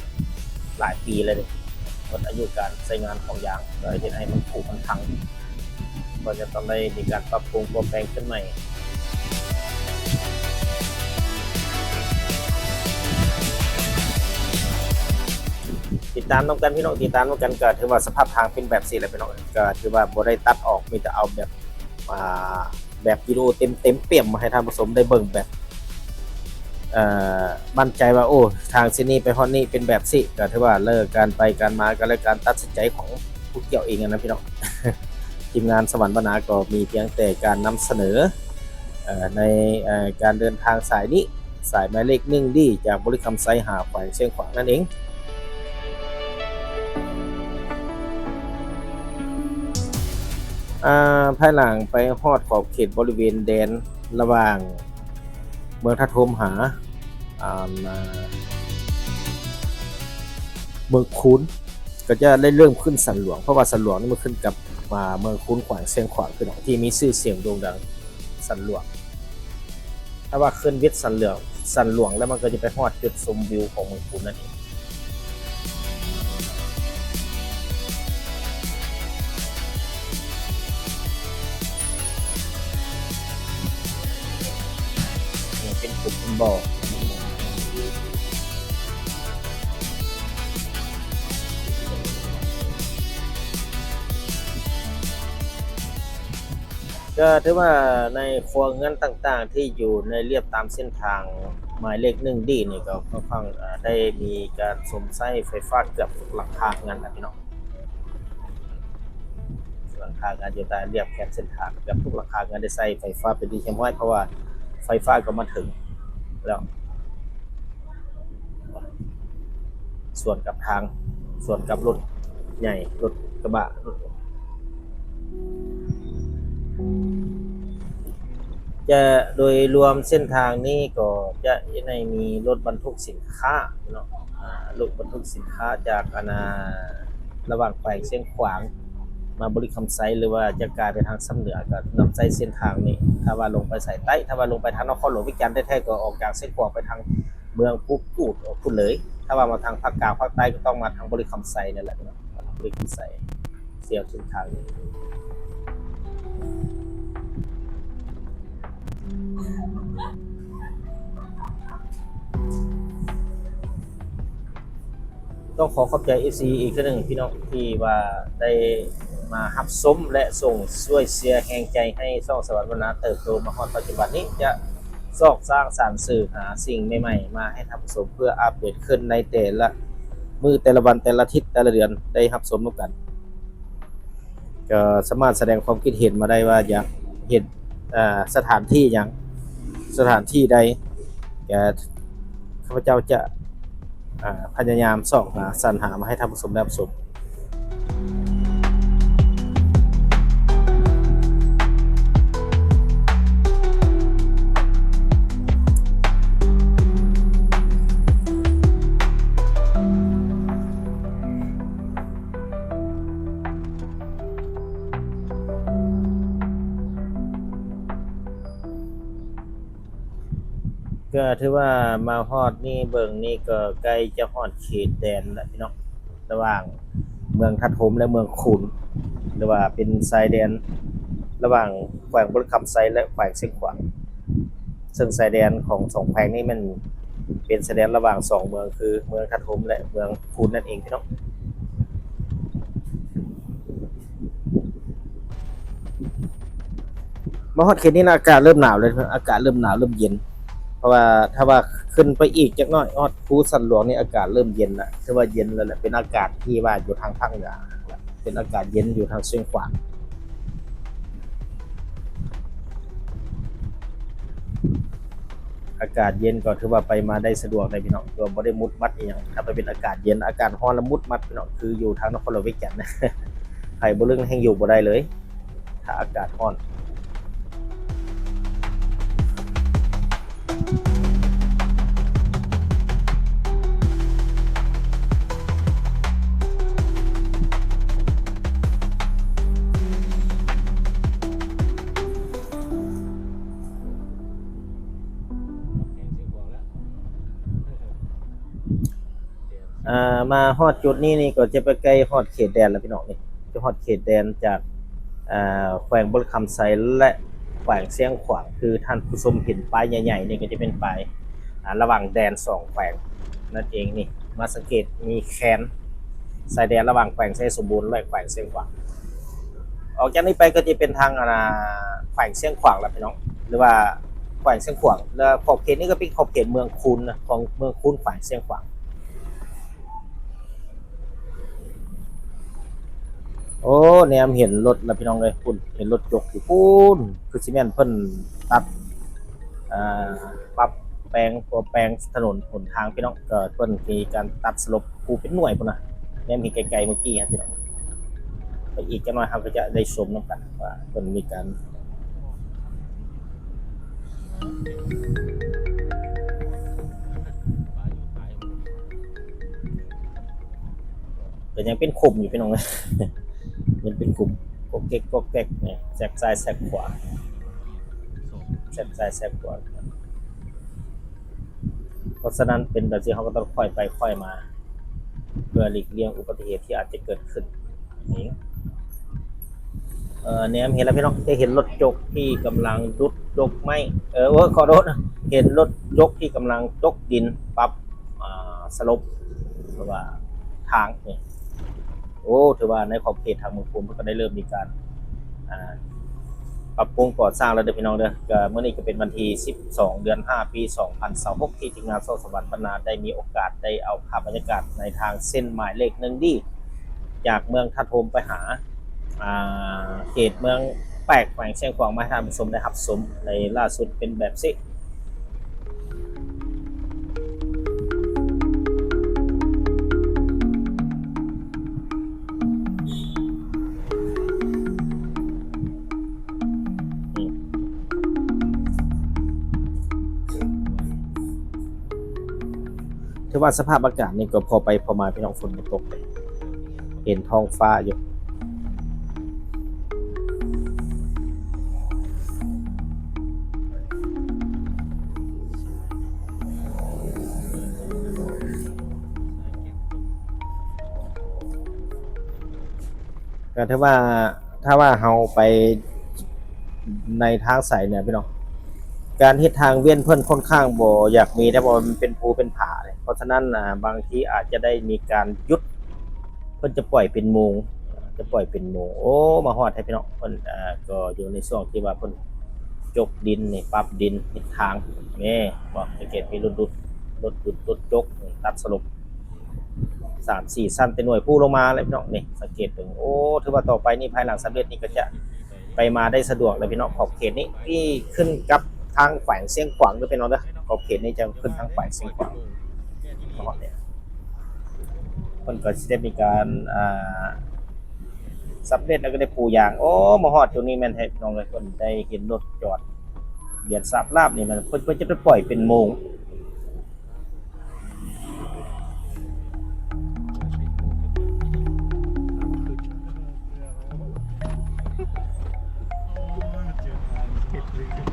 ຫຼາຍປີແລ້ວເດ້ ໝົດອາຍຸການໃຊ້ງານຂອງຢາງ ກໍເຮັດໃຫ້ມັນຜຸມັນພັງ ກໍຈະຕ້ອງໄດ້ມີການປັບປຸງປົວແປງຂຶ້ນໃໝ່. ຕິດຕາມນຳກັນພີ່ນ້ອງ ຕິດຕາມນຳກັນ ກໍຖືວ່າສະພາບທາງເປັນແບບຊີ້ແຫຼະພີ່ນ້ອງ ກໍຖືວ່າບໍ່ໄດ້ຕັດອອກ ມີແຕ່ເອົາແບບ ອ່າ ແບບວິດີໂອເຕັມໆປ່ຽມມາໃຫ້ທ່ານຜູ້ຊົມໄດ້ເບິ່ງແບບ ເອີ ໝັ້ນໃຈວ່າ ໂອ້ ທາງເສັ້ນນີ້ໄປຮອດນີ້ເປັນແບບຊີ້ ກໍຖືວ່າແລ້ວການໄປການມາ ກໍແລ້ວການຕັດສິນໃຈຂອງຜູ້ກ່ຽວເອງນະພີ່ນ້ອງ. ທີມງານສະຫວັນບັນນາກໍມີພຽງແຕ່ການນຳສະເໜີ ເອີ ໃນ ເອີ ການເດີນທາງສາຍນີ້ ສາຍໝາຍເລກໜຶ່ງດີ ຈາກບໍລິຄຳໄຊຫາແຂວງຊຽງຂວາງນັ້ນເອງ. ອາ ພາຍຫຼັງໄປຮອດຂອບເຂດບໍລິເວນແດນລະຫວ່າງເມືອງທ່າໂທມຫາ ອາ ເມືອງຄູນ ກໍຈະໄດ້ເລີ່ມຂຶ້ນສັນຫຼວງ ເພາະວ່າສັນຫຼວງນີ້ມັນຂຶ້ນກັບ ອາ ເມືອງຄູນ ແຂວງຊຽງຂວາງ ທີ່ມີຊື່ສຽງໂດ່ງດັງ ສັນຫຼວງ. ຖ້າວ່າຂຶ້ນວິດສັນຫຼວງ ສັນຫຼວງແລ້ວ ມັນກໍຈະໄປຮອດຈຸດຊົມວິວຂອງເມືອງຄູນນັ້ນເອງ. ຄົບແມ່ນບໍ່? ກໍຖືວ່າໃນຄົວເຮືອນຕ່າງໆ ທີ່ຢູ່ໃນລຽບຕາມເສັ້ນທາງໝາຍເລກໜຶ່ງດີນີ້ ກໍຄ່ອນຂ້າງ ເອີ ໄດ້ມີການຊົມໃຊ້ໄຟຟ້າເກືອບທຸກຫຼັງຄາເຮືອນແລ້ວພີ່ນ້ອງ. ຫຼັງຄາເຮືອນຢູ່ຕາມລຽບແຄມເສັ້ນທາງ ເກືອບທຸກຫຼັງຄາເຮືອນໄດ້ໃຊ້ໄຟຟ້າເປັນທີ່ຮຽບຮ້ອຍ ເພາະວ່າໄຟຟ້າກໍມາເຖິງແລ້ວ ສວນກັບທາງ ສວນກັບລົດໃຫຍ່ ລົດກະບະ ລົດ ຈະໂດຍລວມເສັ້ນທາງນີ້ກໍຈະໄດ້ມີລົດບັນທຸກສິນຄ້າເນາະ ອ່າ ລົດບັນທຸກສິນຄ້າຈາກ ອັນນ່າ ລະຫວ່າງແຂວງຊຽງຂວາງມາບໍລິຄຳໄຊ ຫຼືວ່າຈະກາຍໄປທາງຊຳເໜືອ ກໍນຳໃຊ້ເສັ້ນທາງນີ້. ຖ້າວ່າລົງໄປສາຍໃຕ້ ຖ້າວ່າລົງໄປທາງນະຄອນຫຼວງວຽງຈັນແທ້ໆ ກໍອອກຈາກຊຽງຂວາງໄປທາງເມືອງພູກູດພຸ້ນເລີຍ. ຖ້າວ່າມາທາງພາກກາງພາກໃຕ້ ກໍຕ້ອງມາທາງບໍລິຄຳໄຊນັ້ນແຫຼະເນາະ ບໍລິຄຳໄຊ. ສຽວເສັ້ນທາງນີ້ ຕ້ອງຂໍຂອບໃຈເອັຟຊີອີກເທື່ອໜຶ່ງພີ່ນ້ອງ ທີ່ວ່າໄດ້ມາຮັບຊົມ ແລະ ສົ່ງຊ່ວຍເຊຍແຮງໃຈໃຫ້ຊ່ອງສະຫວັນວັນນາເຕີບໂຕມາຮອດປັດຈຸບັນນີ້ ຈະຊອກສ້າງສານສື່ຫາສິ່ງໃໝ່ໆ ມາໃຫ້ທ່ານຜູ້ຊົມເພື່ອອັບເດດຂຶ້ນໃນແຕ່ລະມື້ ແຕ່ລະວັນ ແຕ່ລະອາທິດ ແຕ່ລະເດືອນໄດ້ຮັບຊົມນຳກັນ. ກໍສາມາດສະແດງຄວາມຄິດເຫັນມາໄດ້ວ່າຢາກເຫັນ ເອີ ສະຖານທີ່ຫຍັງ ສະຖານທີ່ໃດ ກໍຂ້າພະເຈົ້າຈະ ເອີ ພະຍາຍາມຊອກຫາສັນຫາມາໃຫ້ທ່ານຜູ້ຊົມໄດ້ຮັບຊົມ. ກໍຖືວ່າມາຮອດນີ້ ເບິ່ງນີ້ກໍໃກ້ຈະຮອດເຂດແດນແລ້ວພີ່ນ້ອງ ລະຫວ່າງເມືອງທາດໂຮມ ແລະ ເມືອງຄູນ ຫຼືວ່າເປັນຊາຍແດນລະຫວ່າງແຂວງບໍລິຄຳໄຊ ແລະ ແຂວງຊຽງຂວາງ. ເຊິ່ງຊາຍແດນຂອງສອງແຂວງນີ້ແມ່ນເປັນຊາຍແດນລະຫວ່າງສອງເມືອງ ຄືເມືອງທາດໂຮມ ແລະ ເມືອງຄູນນັ້ນເອງພີ່ນ້ອງ. ມາຮອດເຂດນີ້ນະ ອາກາດເລີ່ມໜາວແລ້ວ ອາກາດເລີ່ມໜາວເລີ່ມເຢັນ ເພາະວ່າຖ້າວ່າຂຶ້ນໄປອີກຈັກໜ້ອຍ ຮອດພູສັນຫຼວງນີ້ ອາກາດເລີ່ມເຢັນລະ ຖືວ່າເຢັນແລ້ວແຫຼະ ເປັນອາກາດທີ່ວ່າຢູ່ທາງພາກເໜືອ ເປັນອາກາດເຢັນຢູ່ທາງຊຽງຂວາງ. ອາກາດເຢັນກໍຖືວ່າໄປມາໄດ້ສະດວກເດ້ພີ່ນ້ອງ ກໍບໍ່ໄດ້ມຸດມັດອີ່ຫຍັງ. ຖ້າໄປເປັນອາກາດເຢັນ ອາກາດຮ້ອນລະມຸດມັດພີ່ນ້ອງ ຄືຢູ່ທາງນະຄອນຫຼວງວຽງຈັນ ໃຜບໍ່ລຶ້ງແຮ່ງຢູ່ບໍ່ໄດ້ເລີຍ ຖ້າອາກາດຮ້ອນ. ອ່າ ມາຮອດຈຸດນີ້ນີ້ກໍຈະໄປໃກ້ຮອດເຂດແດນແລ້ວພີ່ນ້ອງ ນີ້ຈະຮອດເຂດແດນຈາກ ອ່າ ແຂວງບໍລິຄຳໄຊ ແລະ ແຂວງຊຽງຂວາງ. ຄືທ່ານຜູ້ຊົມເຫັນປ້າຍໃຫຍ່ໆນີ້ ກໍຈະເປັນປ້າຍ ອ່າ ລະຫວ່າງແດນສອງແຂວງນັ້ນເອງນີ້ ມາສັງເກດມີແຄນຊາຍແດນລະຫວ່າງແຂວງໄຊສົມບູນ ແລະ ແຂວງຊຽງຂວາງ. ອອກຈາກນີ້ໄປກໍຈະເປັນທາງ ອ່າ ແຂວງຊຽງຂວາງແລ້ວພີ່ນ້ອງ ຫຼືວ່າແຂວງຊຽງຂວາງ ແລະ ຂອບເຂດນີ້ກໍເປັນຂອບເຂດເມືອງຄູນນະ ຂອງເມືອງຄູນ ແຂວງຊຽງຂວາງ. ໂອ້ ແນມເຫັນລົດລະພີ່ນ້ອງເອີຍ ພຸ້ນ ເຫັນລົດຈົກຢູ່ພຸ້ນ ຄືຊິແມ່ນເພິ່ນຕັດ ອ່າ ປັບແປງ ຕົວແປງຖະໜົນຫົນທາງພີ່ນ້ອງ ກໍເພິ່ນມີການຕັດສະຫຼົບ ປູເປັນໜ່ວຍພຸ້ນນະ ແນມເຫັນໄກໆເມື່ອກີ້ຫັ້ນພີ່ນ້ອງ. ແລະ ອີກຈັກໜ່ອຍເຮົາກໍຈະໄດ້ຊົມນຳກັນວ່າເພິ່ນມີການ ກໍຍັງເປັນຂຸມຢູ່ພີ່ນ້ອງ ຍັງເປັນຂຸມ ກົກເກັກ ກົກເກັກ ນີ້ ແຊກຊ້າຍແຊກຂວາ ແຊກຊ້າຍແຊກຂວາ. ເພາະສະນັ້ນເປັນແບບຊີ້ ເຮົາກໍຕ້ອງຄ່ອຍໄປຄ່ອຍມາ ເພື່ອຫຼີກລ່ຽງອຸບັດຕິເຫດທີ່ອາດຈະເກີດຂຶ້ນເອງ. ເອີ ແນມເຫັນແລ້ວພີ່ນ້ອງ ຈະເຫັນລົດຈົກທີ່ກຳລັງດຸດຈົກໄມ້ ເອີ ໂອ້ຍ ຂໍໂທດ ເຫັນລົດຈົກທີ່ກຳລັງຈົກດິນ ປັບ ອ່າ ສະຫຼົບ ຫຼືວ່າທາງນີ້. ໂອ້ ຖືວ່າໃນຂອບເຂດທາງເມືອງຄູນເພິ່ນກໍໄດ້ເລີ່ມມີການ ອ່າ ປັບປຸງກໍ່ສ້າງແລ້ວເດີພີ່ນ້ອງເດີ. ກໍມື້ນີ້ກໍເປັນວັນທີສິບສອງ ເດືອນຫ້າ ປີສອງພັນຊາວຫົກ ທີ່ທີມງານສອງສະຫວັນບັນນາໄດ້ມີໂອກາດໄດ້ເອົາພາບບັນຍາກາດໃນທາງເສັ້ນໝາຍເລກໜຶ່ງດີ ຈາກເມືອງທາດໂຮມໄປຫາ ອ່າ ເຂດເມືອງແປກ ແຂວງຊຽງຂວາງ ມາໃຫ້ທ່ານຜູ້ຊົມໄດ້ຮັບຊົມໃນລ່າສຸດເປັນແບບນີ້. ຖືວ່າສະພາບອາກາດນີ້ກໍພໍໄປພໍມາ ພີ່ນ້ອງ, ຝົນບໍ່ຕົກເລີຍ ເຫັນທ້ອງຟ້າຢູ່. ກໍຖືວ່າ ຖ້າວ່າເຮົາໄປໃນທາງສາຍເໜືອພີ່ນ້ອງ ການເຮັດທາງວຽນເພິ່ນຂ້ອນຂ້າງບໍ່ຢາກມີເດ້ ເພາະວ່າມັນເປັນພູເປັນຜາເດ້. ເພາະສະນັ້ນ ອ່າ ບາງທີອາດຈະໄດ້ມີການຢຸດ ເພິ່ນຈະປ່ອຍເປັນໂມງ ຈະປ່ອຍເປັນໂມງ. ໂອ້ ມາຮອດແທ້ພີ່ນ້ອງ ເພິ່ນ ອ່າ ກໍຢູ່ໃນຊ່ວງທີ່ວ່າເພິ່ນຈົກດິນນີ້ ປັບດິນ ເຮັດທາງ. ນີ້ ບໍ່ ສັງເກດມີລົດດຸດ ລົດດຸດ ລົດຈົກນີ້ ຕັດສະຫຼົບ ສາມສີ່ຊັ້ນ ແຕ່ໜ່ວຍພູລົງມາແລ້ວພີ່ນ້ອງ. ນີ້ ສັງເກດເບິ່ງ ໂອ້ ຖືວ່າຕໍ່ໄປນີ້ ພາຍຫຼັງສຳເລັດນີ້ ກໍຈະໄປມາໄດ້ສະດວກແລ້ວພີ່ນ້ອງ. ຂອບເຂດນີ້ ທີ່ຂຶ້ນກັບທາງແຂວງຊຽງຂວາງເດີພີ່ນ້ອງເດີ. ຂອບເຂດນີ້ຈະຂຶ້ນທາງແຂວງຊຽງຂວາງ ເພິ່ນກໍຊິໄດ້ມີການ ອ່າ ສຳເລັດແລ້ວກໍໄດ້ປູຢາງ. ໂອ້ ມາຮອດຈຸດນີ້ແມ່ນແທ້ພີ່ນ້ອງເອີຍ ເພິ່ນໄດ້ເຫັນລົດຈອດ ວຽນສາບລາບນີ້ ມັນ ເພິ່ນ ເພິ່ນຈະໄປປ່ອຍເປັນໂມງ.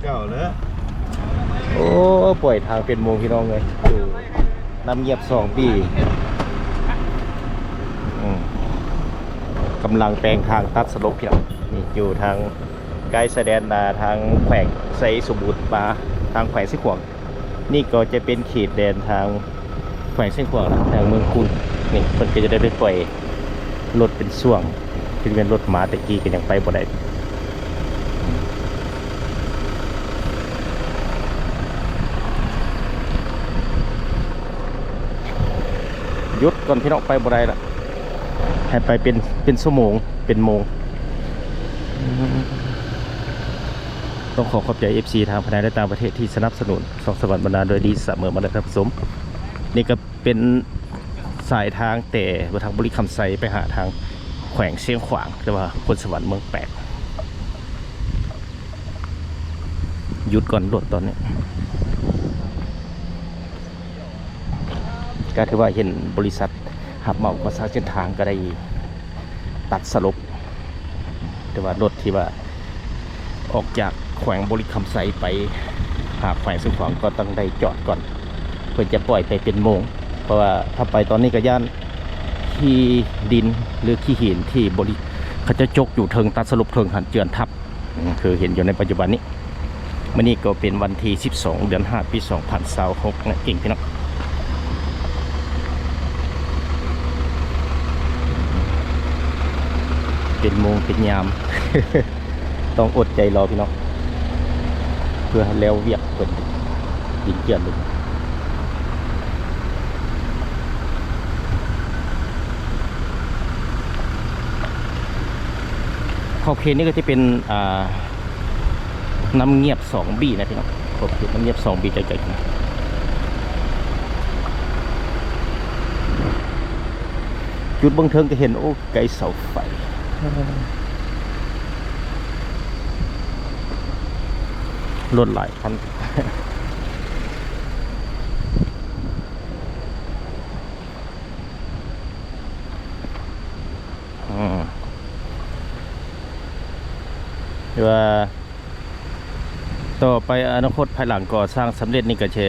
ເຈົ້າເດີ ໂອ້ ປ່ອຍທາງເປັນໂມງພີ່ນ້ອງເອີຍ ຢູ່ນ້ຳງຽບສອງບີ ອືມ ກຳລັງແປງທາງຕັດສະຫຼົບພີ່ນ້ອງ. ນີ້ຢູ່ທາງໃກ້ຊາຍແດນ ອ່າ ທາງແຂວງໄຊສົມບູນ ມາທາງແຂວງຊຽງຂວາງ. ນີ້ກໍຈະເປັນເຂດແດນທາງແຂວງຊຽງຂວາງ ທາງເມືອງຄູນ. ນີ້ເພິ່ນກໍຈະໄດ້ໄປປ່ອຍລົດເປັນຊ່ວງ ຄືແມ່ນລົດມາແຕ່ກີ້ກໍຍັງໄປບໍ່ໄດ້. ຢຸດກ່ອນພີ່ນ້ອງ ໄປບໍ່ໄດ້ລະ ໃຫ້ໄປເປັນ ເປັນຊົ່ວໂມງ ເປັນໂມງ. ຕ້ອງຂໍຂອບໃຈເອັຟຊີທາງພາຍໃນ ແລະ ຕ່າງປະເທດທີ່ສະໜັບສະໜູນຊ່ອງສະຫວັນບັນນາດ້ວຍດີສະເໝີມາເລີຍທ່ານຜູ້ຊົມ. ນີ້ກໍເປັນສາຍທາງແຕ່ວ່າທາງບໍລິຄຳໄຊໄປຫາທາງແຂວງຊຽງຂວາງ ແຕ່ວ່າຄົນສະຫວັນເມືອງແປກ. ຢຸດກ່ອນລົດຕອນນີ້ ກໍຖືວ່າເຫັນບໍລິສັດຮັບເໝົາກໍ່ສ້າງເສັ້ນທາງກໍໄດ້ຕັດສະຫຼົບ ແຕ່ວ່າລົດທີ່ວ່າອອກຈາກແຂວງບໍລິຄຳໄຊໄປຫາແຂວງຊຽງຂວາງກໍຕ້ອງໄດ້ຈອດກ່ອນ ເພິ່ນຈະປ່ອຍໄປເປັນໂມງ ເພາະວ່າຖ້າໄປຕອນນີ້ກໍຢ້ານຂີ້ດິນ ຫຼື ຂີ້ຫີນທີ່ບໍລິ ເຂົາເຈົ້າຈົກຢູ່ເທິງ ຕັດສະຫຼົບເທິງຫັ້ນເຈື່ອນທັບ ອືມ ຄືເຫັນຢູ່ໃນປັດຈຸບັນນີ້. ມື້ນີ້ກໍເປັນວັນທີສິບສອງ ເດືອນຫ້າ ປີສອງພັນຊາວຫົກນັ້ນເອງພີ່ນ້ອງ. ເປັນໂມງເປັນຍາມ ຕ້ອງອົດໃຈລໍພີ່ນ້ອງ ເພື່ອໃຫ້ແລ້ວວຽກເພິ່ນ ດິນເຈື່ອນລົງ. ຂອບເຂດນີ້ກໍຈະເປັນ ອ່າ ນ້ຳງຽບສອງບີນະພີ່ນ້ອງ ຂອບເຂດນ້ຳງຽບສອງບີ ໃກ້ໆກັນ. ຈຸດເບື້ອງເທິງກໍເຫັນ ໂອ້ ໃກ້ເສົາໄຟ ລົດຫຼາຍຄັນ. ອືມ ຫຼືວ່າຕໍ່ໄປອະນາຄົດພາຍຫຼັງກໍ່ສ້າງສຳເລັດນີ້ກໍຈະ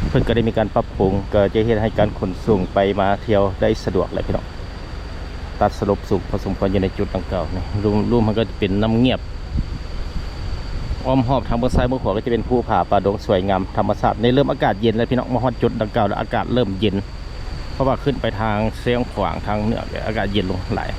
ເພິ່ນກໍໄດ້ມີການປັບປຸງ ກໍຈະເຮັດໃຫ້ການຂົນສົ່ງໄປມາທ່ຽວໄດ້ສະດວກແຫຼະພີ່ນ້ອງ. ຕັດສະຫຼົບສູງພໍສົມຄວນຢູ່ໃນຈຸດດັ່ງກ່າວນີ້. ລຸ່ມ ລຸ່ມມັນກໍຈະເປັນນ້ຳງຽບ ອ້ອມຮອບທາງເບື້ອງຊ້າຍເບື້ອງຂວາກໍຈະເປັນພູຜາປ່າດົງສວຍງາມທຳມະຊາດ. ນີ້ເລີ່ມອາກາດເຢັນແລ້ວພີ່ນ້ອງ, ມາຮອດຈຸດດັ່ງກ່າວແລ້ວອາກາດເລີ່ມເຢັນ ເພາະວ່າຂຶ້ນໄປທາງຊຽງຂວາງທາງເໜືອ ອາກາດເຢັນລົງຫຼາຍ.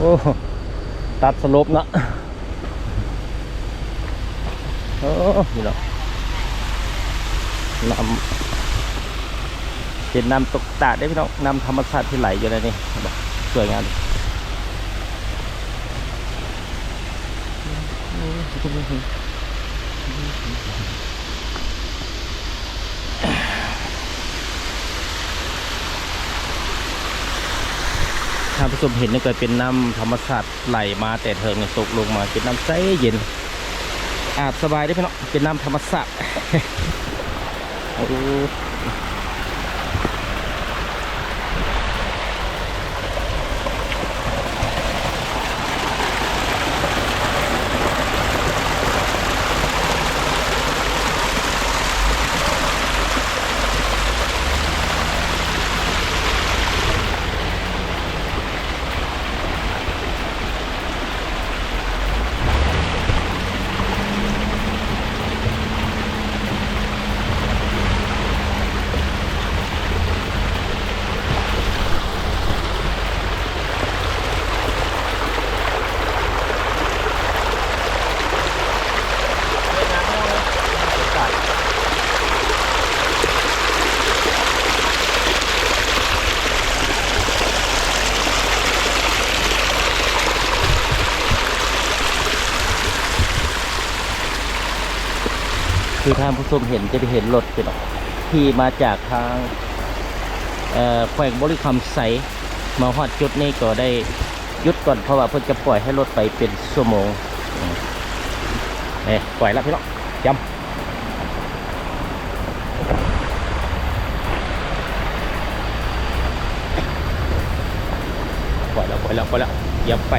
ໂອ້ ຕັດສະຫຼົບເນາະ. ໂອ້ ພີ່ນ້ອງ ນ້ຳ ເປັນນ້ຳຕົກຕາດເດ້ພີ່ນ້ອງ, ນ້ຳທຳມະຊາດທີ່ໄຫຼຢູ່ໃນນີ້ ສວຍງາມ. ທ່ານຜູ້ຊົມເຫັນນີ້ກໍເປັນນ້ຳທຳມະຊາດ ໄຫຼມາແຕ່ເທິງ ຕົກລົງມາເປັນນ້ຳໃສເຢັນ ອາບສະບາຍເດ້ພີ່ນ້ອງ, ເປັນນ້ຳທຳມະຊາດ. ໂອ້ ຄືທ່ານຜູ້ຊົມເຫັນ ຈະໄດ້ເຫັນລົດພີ່ນ້ອງ ທີ່ມາຈາກທາງ ເອີ ແຂວງບໍລິຄຳໄຊ ມາຮອດຈຸດນີ້ກໍໄດ້ຢຸດກ່ອນ ເພາະວ່າເພິ່ນຈະປ່ອຍໃຫ້ລົດໄປເປັນຊົ່ວໂມງ. ເອີ ປ່ອຍແລ້ວພີ່ນ້ອງ ຈຳ ປ່ອຍແລ້ວ ປ່ອຍແລ້ວ ປ່ອຍແລ້ວ ຢຽບໄປ.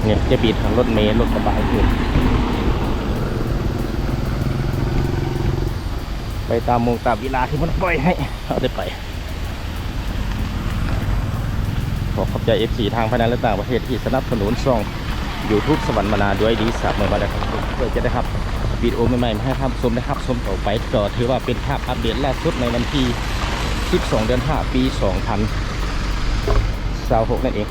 ນີ້ຈະບີດທາງລົດເມ ລົດກະບະຢູ່ ໄປຕາມໂມງຕາມເວລາທີ່ເພິ່ນປ່ອຍໃຫ້ເຮົາໄດ້ໄປ. ຂໍຂອບໃຈເອັຟຊີທາງພາຍໃນ ແລະ ຕ່າງປະເທດທີ່ສະໜັບສະໜູນຊ່ອງຢູທູບສະຫວັນມະນາດ້ວຍດີສາບມາແລ້ວ ເພື່ອຈະໄດ້ຮັບວິດີໂອໃໝ່ໆ ມາໃຫ້ທ່ານຜູ້ຊົມໄດ້ຮັບຊົມຕໍ່ໄປ. ກໍຖືວ່າເປັນພາບອັບເດດລ່າສຸດໃນວັນທີສິບສອງ ເດືອນຫ້າ ປີສອງພັນຊາວຫົກນັ້ນເອງ.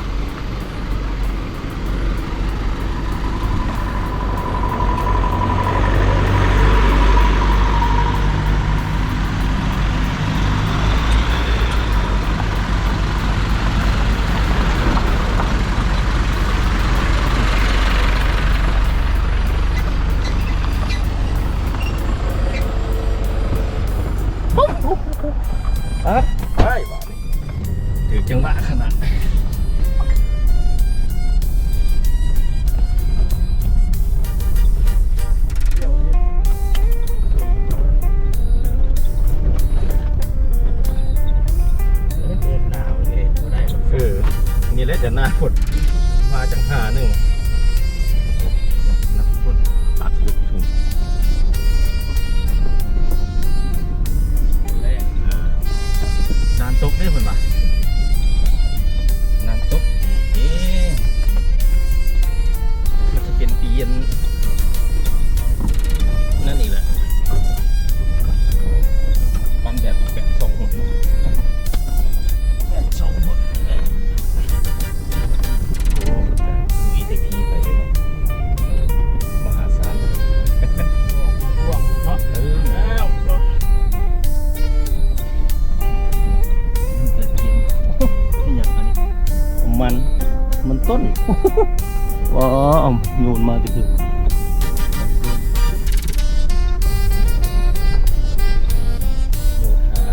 ຮະ ໄປບາດນີ້ ຖືກຈັງຫວະຂະໜາດ ເອີ ນີ້ແຫຼະຈະໜ້າຝົນ ມາຈັງຫາໜຶ່ງ ໜ້າຝົນ ຕັດລົງທຸ່ງ ແລງ ເອີ ນ້ຳຕົກເດ້ເພິ່ນວ່າ ນ້ຳຕົກ ເອ ມັນຈະເປັນປີອັນນັ້ນອີກແຫຼະ ປັ້ນແບບ ແບບສອງຫົນ ແບບສອງຫົນ ໂອ້ ລຸຍແຕ່ພີໄປເລີຍເນາະ ມະຫາສານ ເອີ ແລ້ວ ມັນ ມັນຕົ້ນ ວ້າວ ໂຍນມາຕິດຖືກ. ໂຍທາ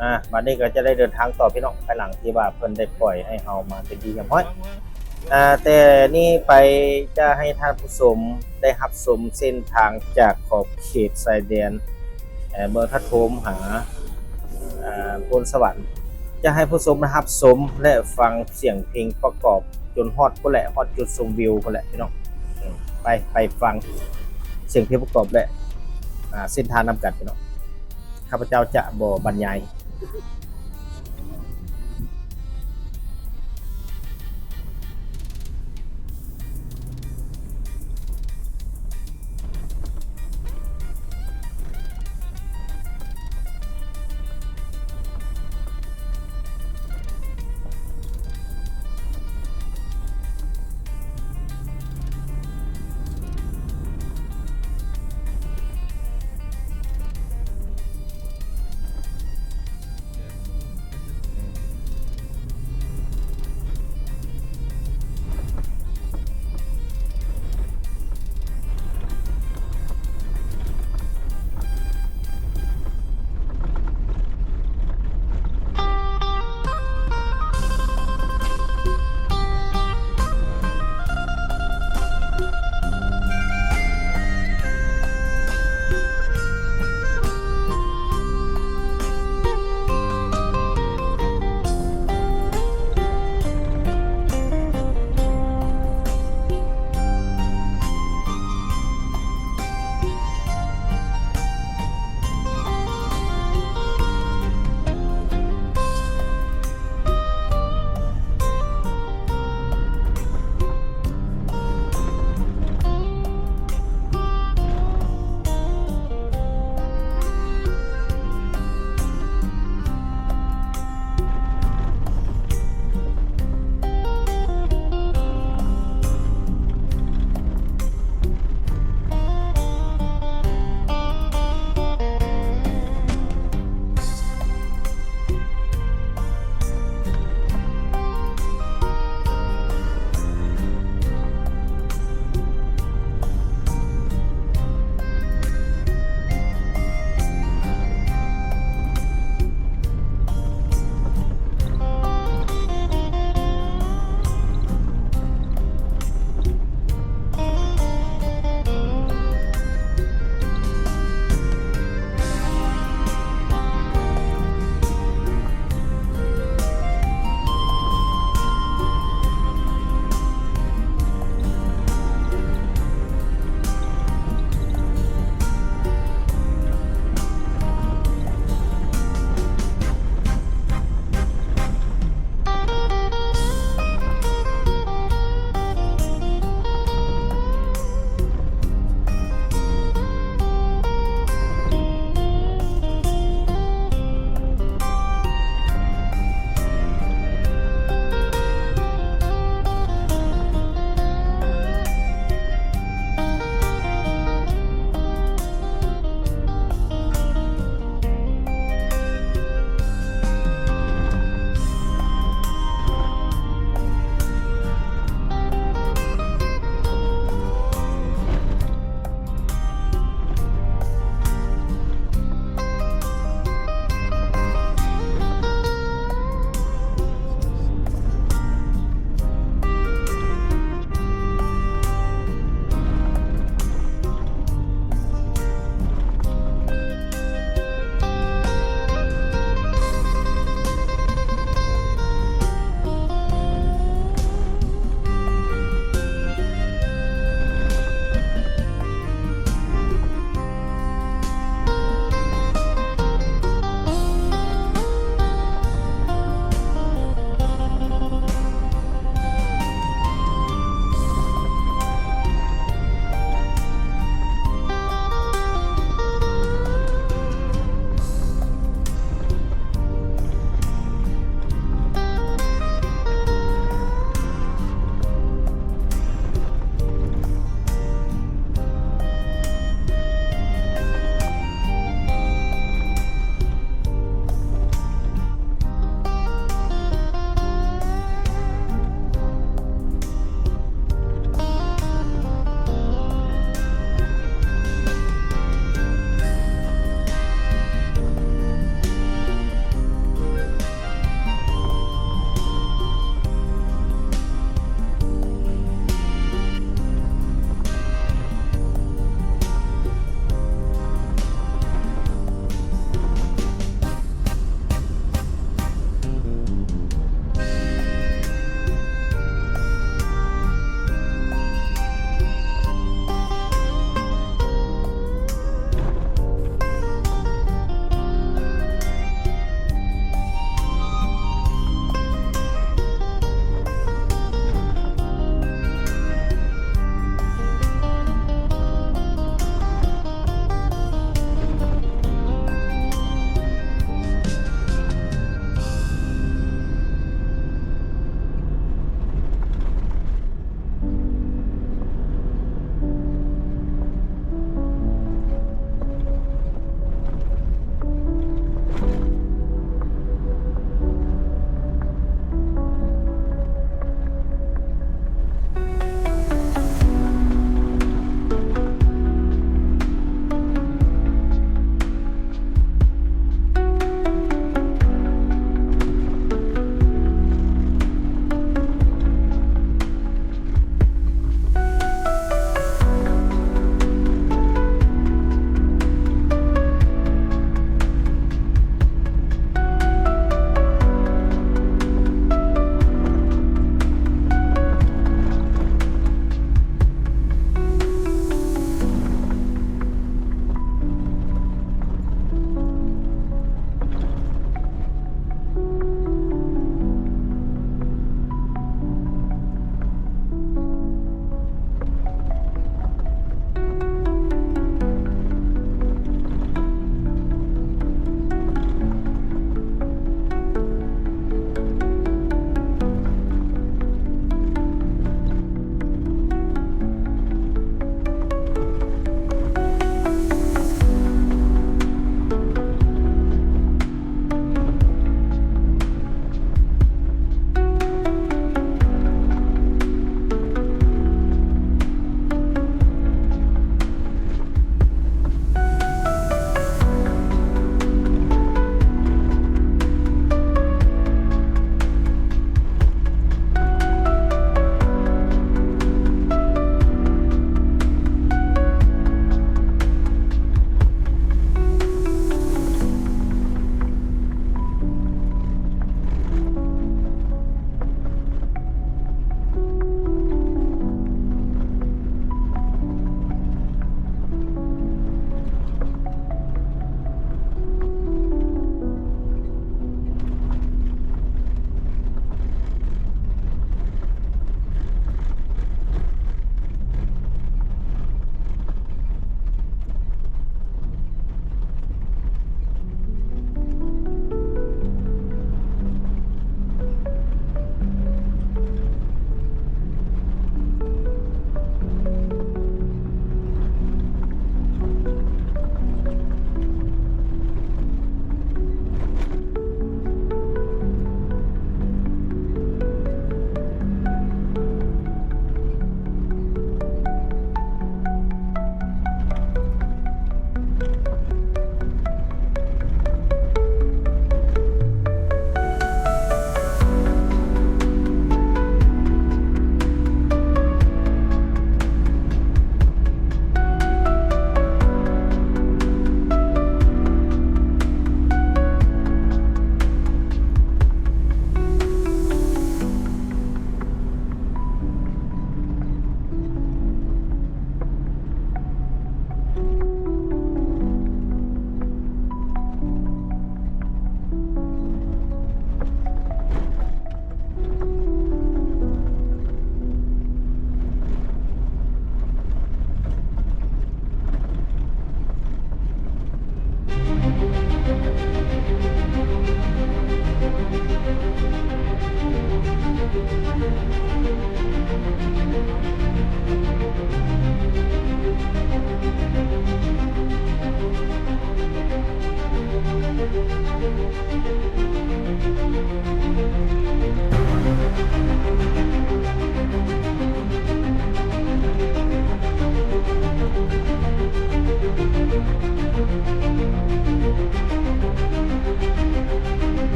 ອ່າ ບັດນີ້ກໍຈະໄດ້ເດີນທາງຕໍ່ພີ່ນ້ອງ ພາຍຫຼັງທີ່ວ່າເພິ່ນໄດ້ປ່ອຍໃຫ້ເຮົາມາເປັນທີ່ຮຽບຮ້ອຍ. ອ່າ ແຕ່ນີ້ໄປຈະໃຫ້ທ່ານຜູ້ຊົມໄດ້ຮັບຊົມເສັ້ນທາງຈາກຂອບເຂດຊາຍແດນ ເອີ ເມືອງທາດໂຮມຫາ ອ່າ ໂພນສະຫວັນ. ຈະໃຫ້ຜູ້ຊົມໄດ້ຮັບຊົມ ແລະ ຟັງສຽງເພງປະກອບຈົນຮອດພຸ້ນແຫຼະ ຮອດຈຸດຊົມວິວພຸ້ນແຫຼະພີ່ນ້ອງ. ໄປ ໄປຟັງສຽງເພງປະກອບ ແລະ ອ່າ ເສັ້ນທາງນຳກັນພີ່ນ້ອງ. ຂ້າພະເຈົ້າຈະບໍ່ບັນຍາຍ.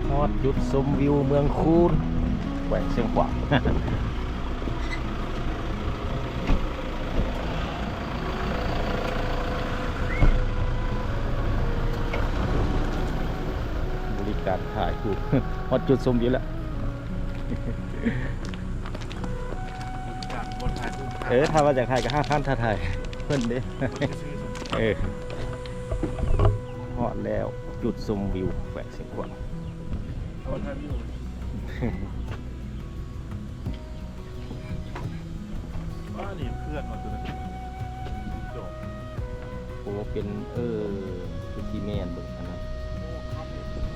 ຮອດຈຸດຊົມວິວເມືອງຄູນ ແຂວງຊຽງຂວາງ. ບໍລິການຖ່າຍຮູບ ຮອດຈຸດຊົມວິວແລ້ວ. ເອີ ຖ້າວ່າຢາກຖ່າຍກໍຫ້າພັນ ຖ້າຖ່າຍເພິ່ນເດ້. ເອີ ຮອດແລ້ວຈຸດຊົມວິວແຂວງຊຽງຂວາງ. ວ່ານີ້ເພື່ອນວ່າຕົວນັ້ນ ໂອ້ ເປັນ ເອີ ຄືຊິແມ່ນເບິ່ງອັນນັ້ນ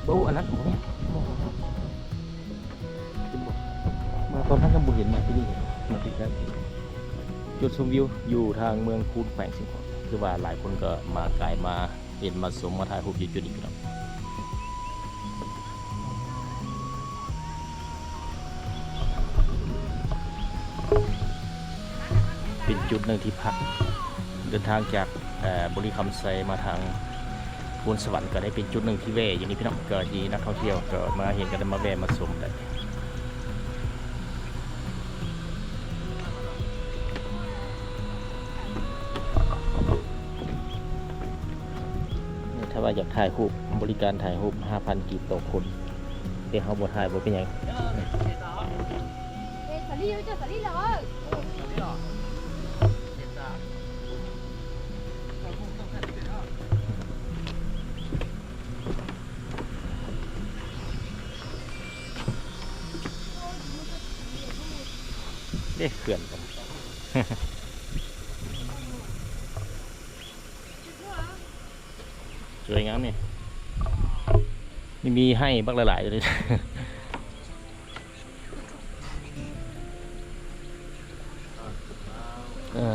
ໂອ້ ອັນນັ້ນ ໂອ້ ມາຕອນນັ້ນຍັງບໍ່ເຫັນ ມາທີ່ນີ້ ມາທີ່ໃກ້ ຈຸດຊົມວິວຢູ່ທາງເມືອງຄູນ ແຂວງຊຽງຂວາງ ຄືວ່າຫຼາຍຄົນກໍມາກາຍມາ ເຫັນມາຊົມມາຖ່າຍຮູບຢູ່ຈຸດນີ້ພີ່ນ້ອງ. ເປັນຈຸດໜຶ່ງທີ່ພັກ ເດີນທາງຈາກ ເອີ ບໍລິຄຳໄຊມາທາງໂພນສະຫວັນ ກໍໄດ້ເປັນຈຸດໜຶ່ງທີ່ແວ່ຢູ່ນີ້ພີ່ນ້ອງ ກໍທີ່ນັກທ່ອງທ່ຽວກໍມາເຫັນກໍໄດ້ມາແວ່ມາຊົມໄດ້. ຖ້າວ່າຢາກຖ່າຍຮູບ ບໍລິການຖ່າຍຮູບຫ້າພັນກີບຕໍ່ຄົນ ແຕ່ເຮົາບໍ່ຖ່າຍບໍ່ເປັນຫຍັງ. ເດ້ ເຂື່ອນ ສວຍງາມນີ້ ນີ້ມີໄຮ່ບັກຫຼາຍໆເລີຍ. ເອີ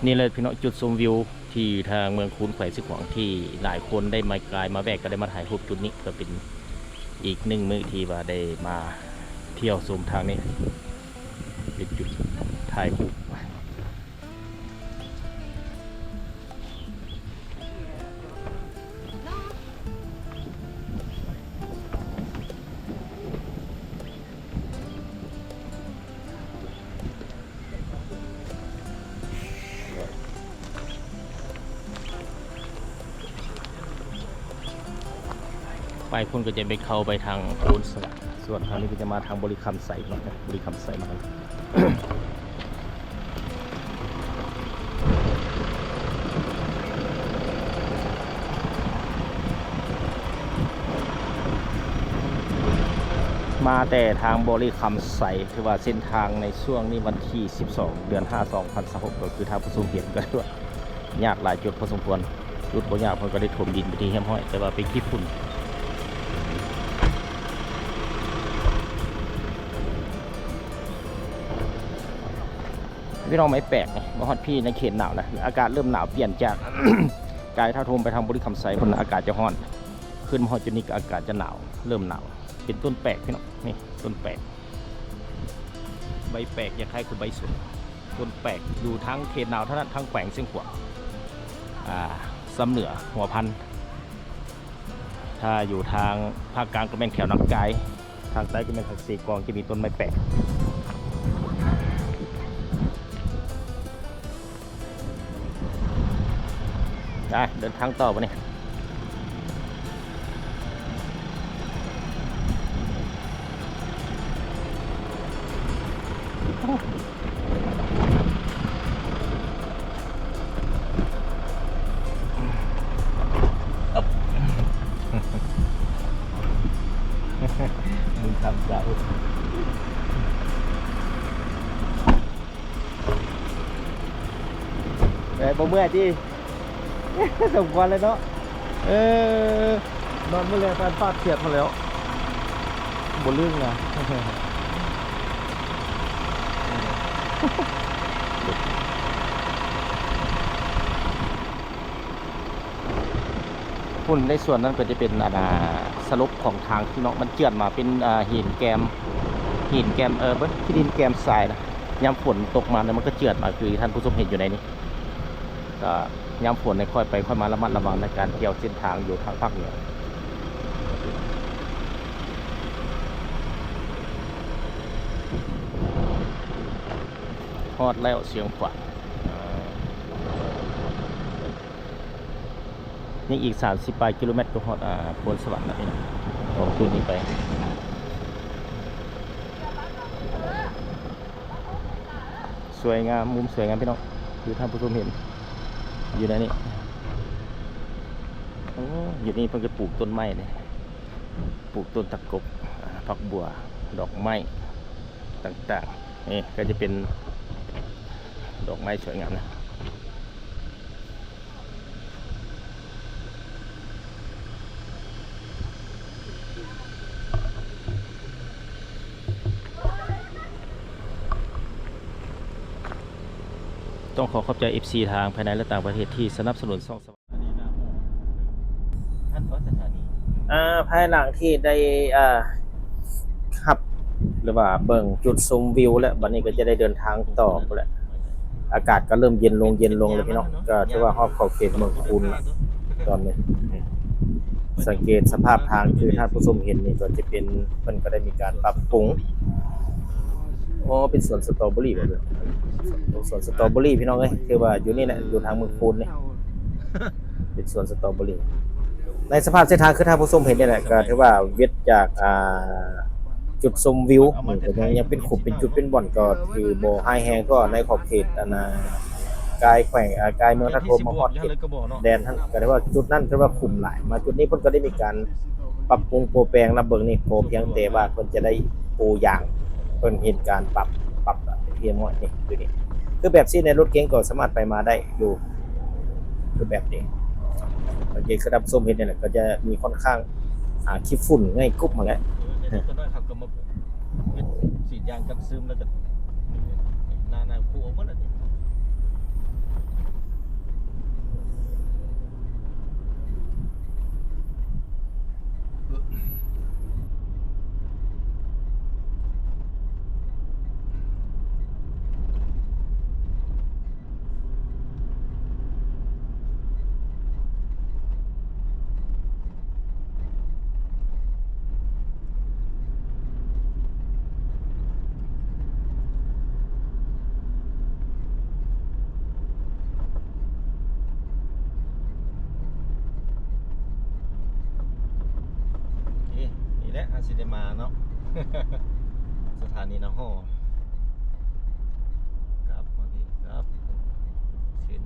ນີ້ແຫຼະພີ່ນ້ອງ ຈຸດຊົມວິວທີ່ທາງເມືອງຄູນ ແຂວງຊຽງຂວາງ ທີ່ຫຼາຍຄົນໄດ້ມາກາຍມາແວ່ ກໍໄດ້ມາຖ່າຍຮູບຈຸດນີ້ ກໍເປັນອີກໜຶ່ງມື້ທີ່ວ່າໄດ້ມາທ່ຽວຊົມທາງນີ້ ເປັນຈຸດຖ່າຍຮູບ. ໄປພຸ້ນກໍຈະໄປເຂົ້າໄປທາງໂພນສະຫວັນ ສ່ວນທາງນີ້ກໍຈະມາທາງບໍລິຄຳໄຊເນາະ ບໍລິຄຳໄຊມາທາງ ເ ມາແຕ່ທາງບໍລິຄຳໄຊ ຖືວ່າເສັ້ນທາງໃນຊ່ວງນີ້ວັນທີສິບສອງ ເດືອນຫ້າ ສອງພັນຊາວຫົກ ກໍຄືທ່ານຜູ້ຊົມເຫັນ ກໍຖືວ່າຍາກຫຼາຍຈຸດພໍສົມຄວນ. ຈຸດບໍ່ຍາກ ເພິ່ນກໍໄດ້ຖົມດິນເປັນທີ່ຮຽບຮ້ອຍ ແຕ່ວ່າເປັນຂີ້ຝຸ່ນ. ພີ່ນ້ອງ ໄມ້ແປກນີ້ ມາຮອດພີ້ໃນເຂດໜາວນະ ອາກາດເລີ່ມໜາວ ປ່ຽນຈາກກາຍທ່າໂທມໄປທາງບໍລິຄຳໄຊພຸ້ນນະ ອາກາດຈະຮ້ອນ ຂຶ້ນມາຮອດຈຸດນີ້ກໍອາກາດຈະໜາວ ເລີ່ມໜາວ ເປັນຕົ້ນແປກພີ່ນ້ອງ ນີ້ຕົ້ນແປກ ໃບແປກຄ້າຍໆຄືໃບສົນ ຕົ້ນແປກຢູ່ທາງເຂດໜາວເທົ່ານັ້ນ ທາງແຂວງຊຽງຂວາງ ອ່າ ຊຳເໜືອ ຫົວພັນ ຖ້າຢູ່ທາງພາກກາງກໍແມ່ນແຖວນາກາຍ ທາງໃຕ້ກໍແມ່ນທາງເຊກອງ ຈະມີຕົ້ນໄມ້ແປກ. ໄປ ເດີນທາງຕໍ່ບາດນີ້. ມຶງຄຳເຈົ້າ ເອີ ບໍ່ເມື່ອຍຕິ? ສົມຄວນເລີຍເນາະ. ເອີ ນອນມື້ແລງປານປາດຂຽດພຸ້ນແລ້ວ ບໍ່ລຶ້ງນະ. ພຸ້ນໃນສ່ວນນັ້ນກໍຈະເປັນ ອັນນ່າ ສະຫຼົບຂອງທາງທີ່ເນາະ ມັນເຈື່ອນມາເປັນ ອ່າ ຫີນແກມ ຫີນແກມ ເອີ ເບິ່ງ ຂີ້ດິນແກມຊາຍນະ. ຍາມຝົນຕົກມານີ້ ມັນກໍເຈື່ອນມາ ຄືທີ່ທ່ານຜູ້ຊົມເຫັນຢູ່ໃນນີ້. ກໍຍາມຝົນໃຫ້ຄ່ອຍໄປຄ່ອຍມາ ລະມັດລະວັງໃນການທ່ຽວເສັ້ນທາງຢູ່ທາງພາກເໜືອ. ຮອດແລ້ວຊຽງຂວາງ ອ່າ ຍັງອີກສາມສິບປາຍກິໂລແມັດກໍຮອດ ອ່າ ໂພນສະຫວັນແລ້ວນີ້ນະ ອອກຈຸດນີ້ໄປ. ສວຍງາມ ມຸມສວຍງາມພີ່ນ້ອງ ຄືທ່ານຜູ້ຊົມເຫັນຢູ່ໃນນີ້. ໂອ້ ຢູ່ນີ້ເພິ່ນກໍປູກຕົ້ນໄມ້ເດ້ ປູກຕົ້ນຕະກົບ ອ່າ ຜັກບົວ ດອກໄມ້ຕ່າງໆ. ນີ້ກໍຈະເປັນດອກໄມ້ສວຍງາມນະ. ຕ້ອງຂໍຂອບໃຈເອັຟຊີທາງພາຍໃນ ແລະ ຕ່າງປະເທດທີ່ສະໜັບສະໜູນຊ່ອງສະຫວັນ ອ່າ ພາຍຫຼັງທີ່ໄດ້ ອ່າ ຮັບ ຫຼືວ່າເບິ່ງຈຸດຊົມວິວແລ້ວ ບັດນີ້ກໍຈະໄດ້ເດີນທາງຕໍ່ພຸ້ນແຫຼະ. ອາກາດກໍເລີ່ມເຢັນລົງ ເຢັນລົງແລ້ວພີ່ນ້ອງ ກໍຖືວ່າຮອດຂອບເຂດເມືອງຄູນແລ້ວຕອນນີ້. ສັງເກດສະພາບທາງ ຄືທ່ານຜູ້ຊົມເຫັນນີ້ ກໍຈະເປັນ ເພິ່ນກໍໄດ້ມີການປັບປຸງ. ອໍ ເປັນສວນສະຕໍເບີຣີບໍ? ສວນສະຕໍເບີຣີພີ່ນ້ອງເອີຍ ຄືວ່າຢູ່ນີ້ແຫຼະ ຢູ່ທາງເມືອງຄູນນີ້ ເປັນສວນສະຕໍເບີຣີ. ໃນສະພາບເສັ້ນທາງຄືທ່ານຜູ້ຊົມເຫັນນີ້ແຫຼະ ກໍຖືວ່າເວັດຈາກ ອ່າ ຈຸດຊົມວິວ ກໍຍັງ ຍັງເປັນຂຸມເປັນຈຸດເປັນບ່ອນ ກໍຖືບໍ່ຮ້າຍແຮງ ເພາະວ່າໃນຂອບເຂດ ອັນນ່າ ກາຍແຂວງ ອ່າ ກາຍເມືອງທ່າໂທມມາຮອດເຂດແດນຫັ້ນ ກໍຖືວ່າຈຸດນັ້ນຖືວ່າຂຸມຫຼາຍ. ມາຈຸດນີ້ເພິ່ນກໍໄດ້ມີການປັບປຸງປົວແປງນຳ ເບິ່ງນີ້ ພໍພຽງແຕ່ວ່າເພິ່ນຈະໄດ້ປູຢາງ ເພິ່ນເຮັດການປັບ ປັບຮຽບຮ້ອຍນີ້ ຢູ່ນີ້ ຄືແບບຊີ້ແຫຼະ ລົດເກັງກໍສາມາດໄປມາໄດ້ຢູ່ ຄືແບບນີ້ ສັງເກດຄືທ່ານຜູ້ຊົມເຫັນນີ້ແຫຼະ ກໍຈະມີຂ້ອນຂ້າງ ອ່າ ຂີ້ຝຸ່ນໄງ່ກຸບຫັ້ນແຫຼະ. ເອີ ເດັກນ້ອຍເຂົາກໍມາ ເຮັດສີດຢາງກັນຊຶມ ແລ້ວກໍ ໜ້າ ໜ້າຄູອອກໝົດແລ້ວນີ້. ໂອເຄ ນີ້ແຫຼະ ເຮົາຊິໄດ້ມາເນາະ ສະຖານີນາຫໍ ກັບມາພີ້ ກັບເສັ້ນ.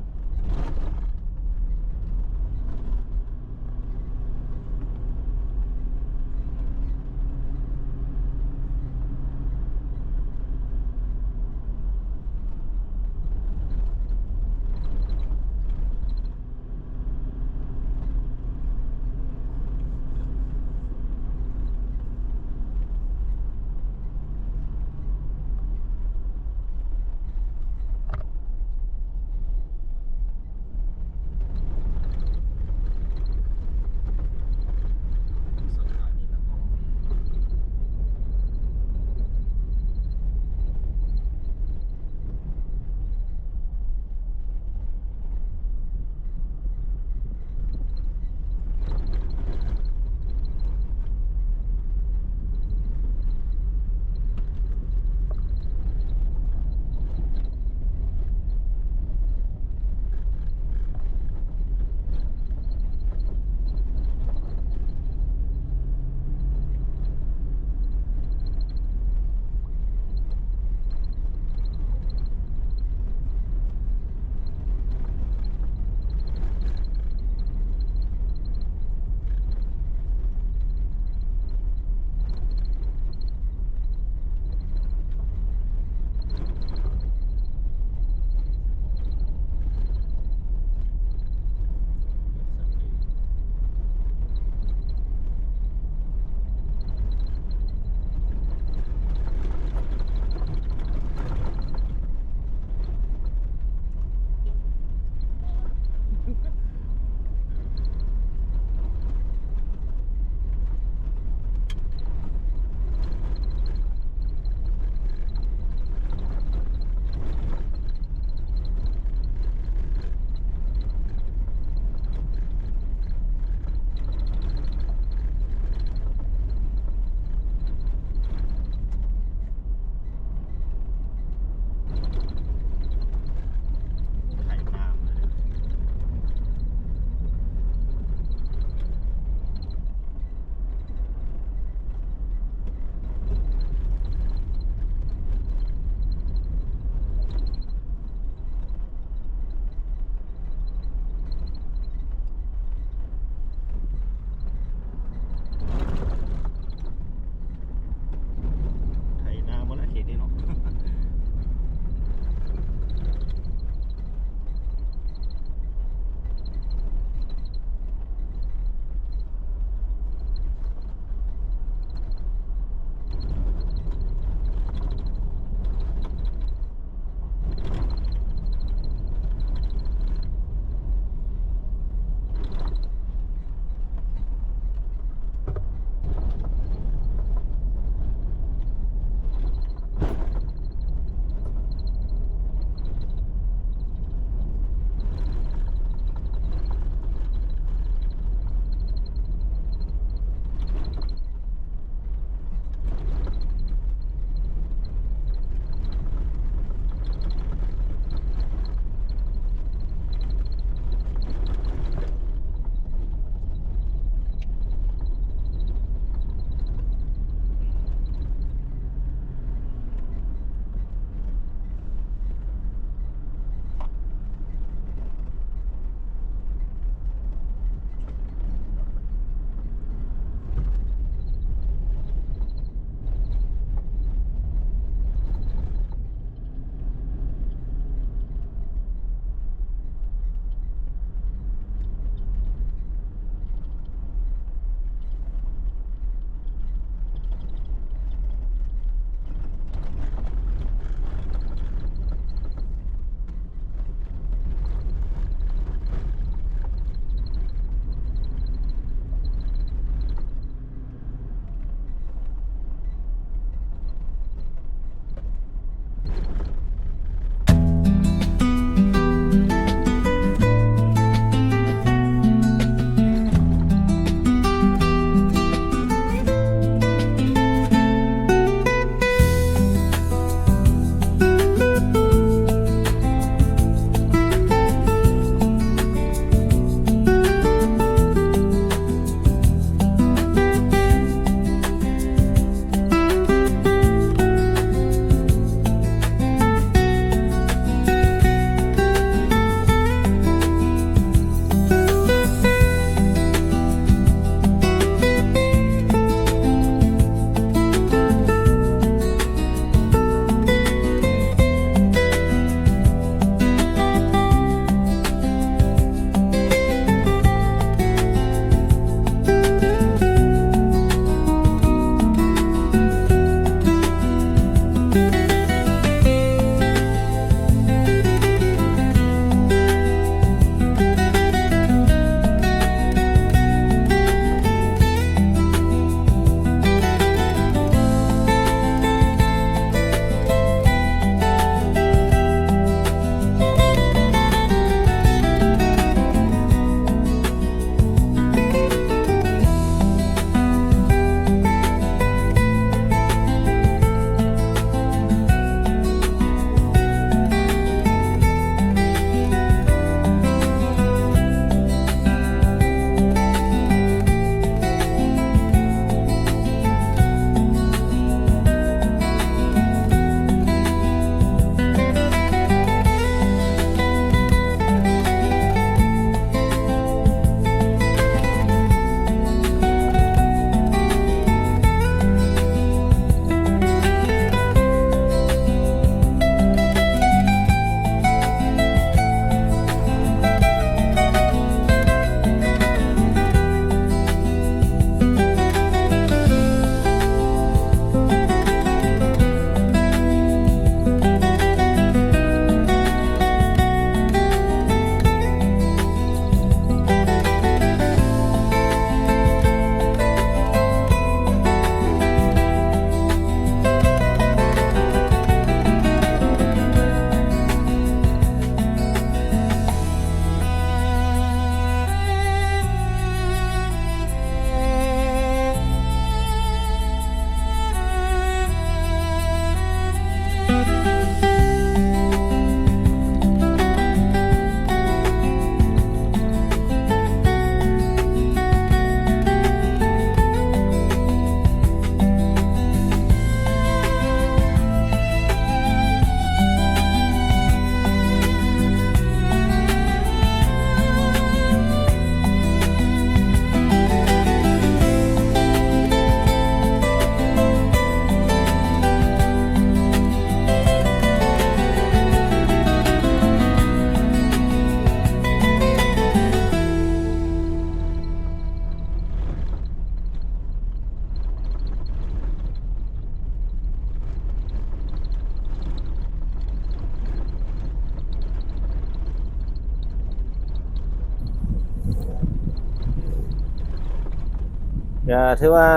ກໍຖືວ່າ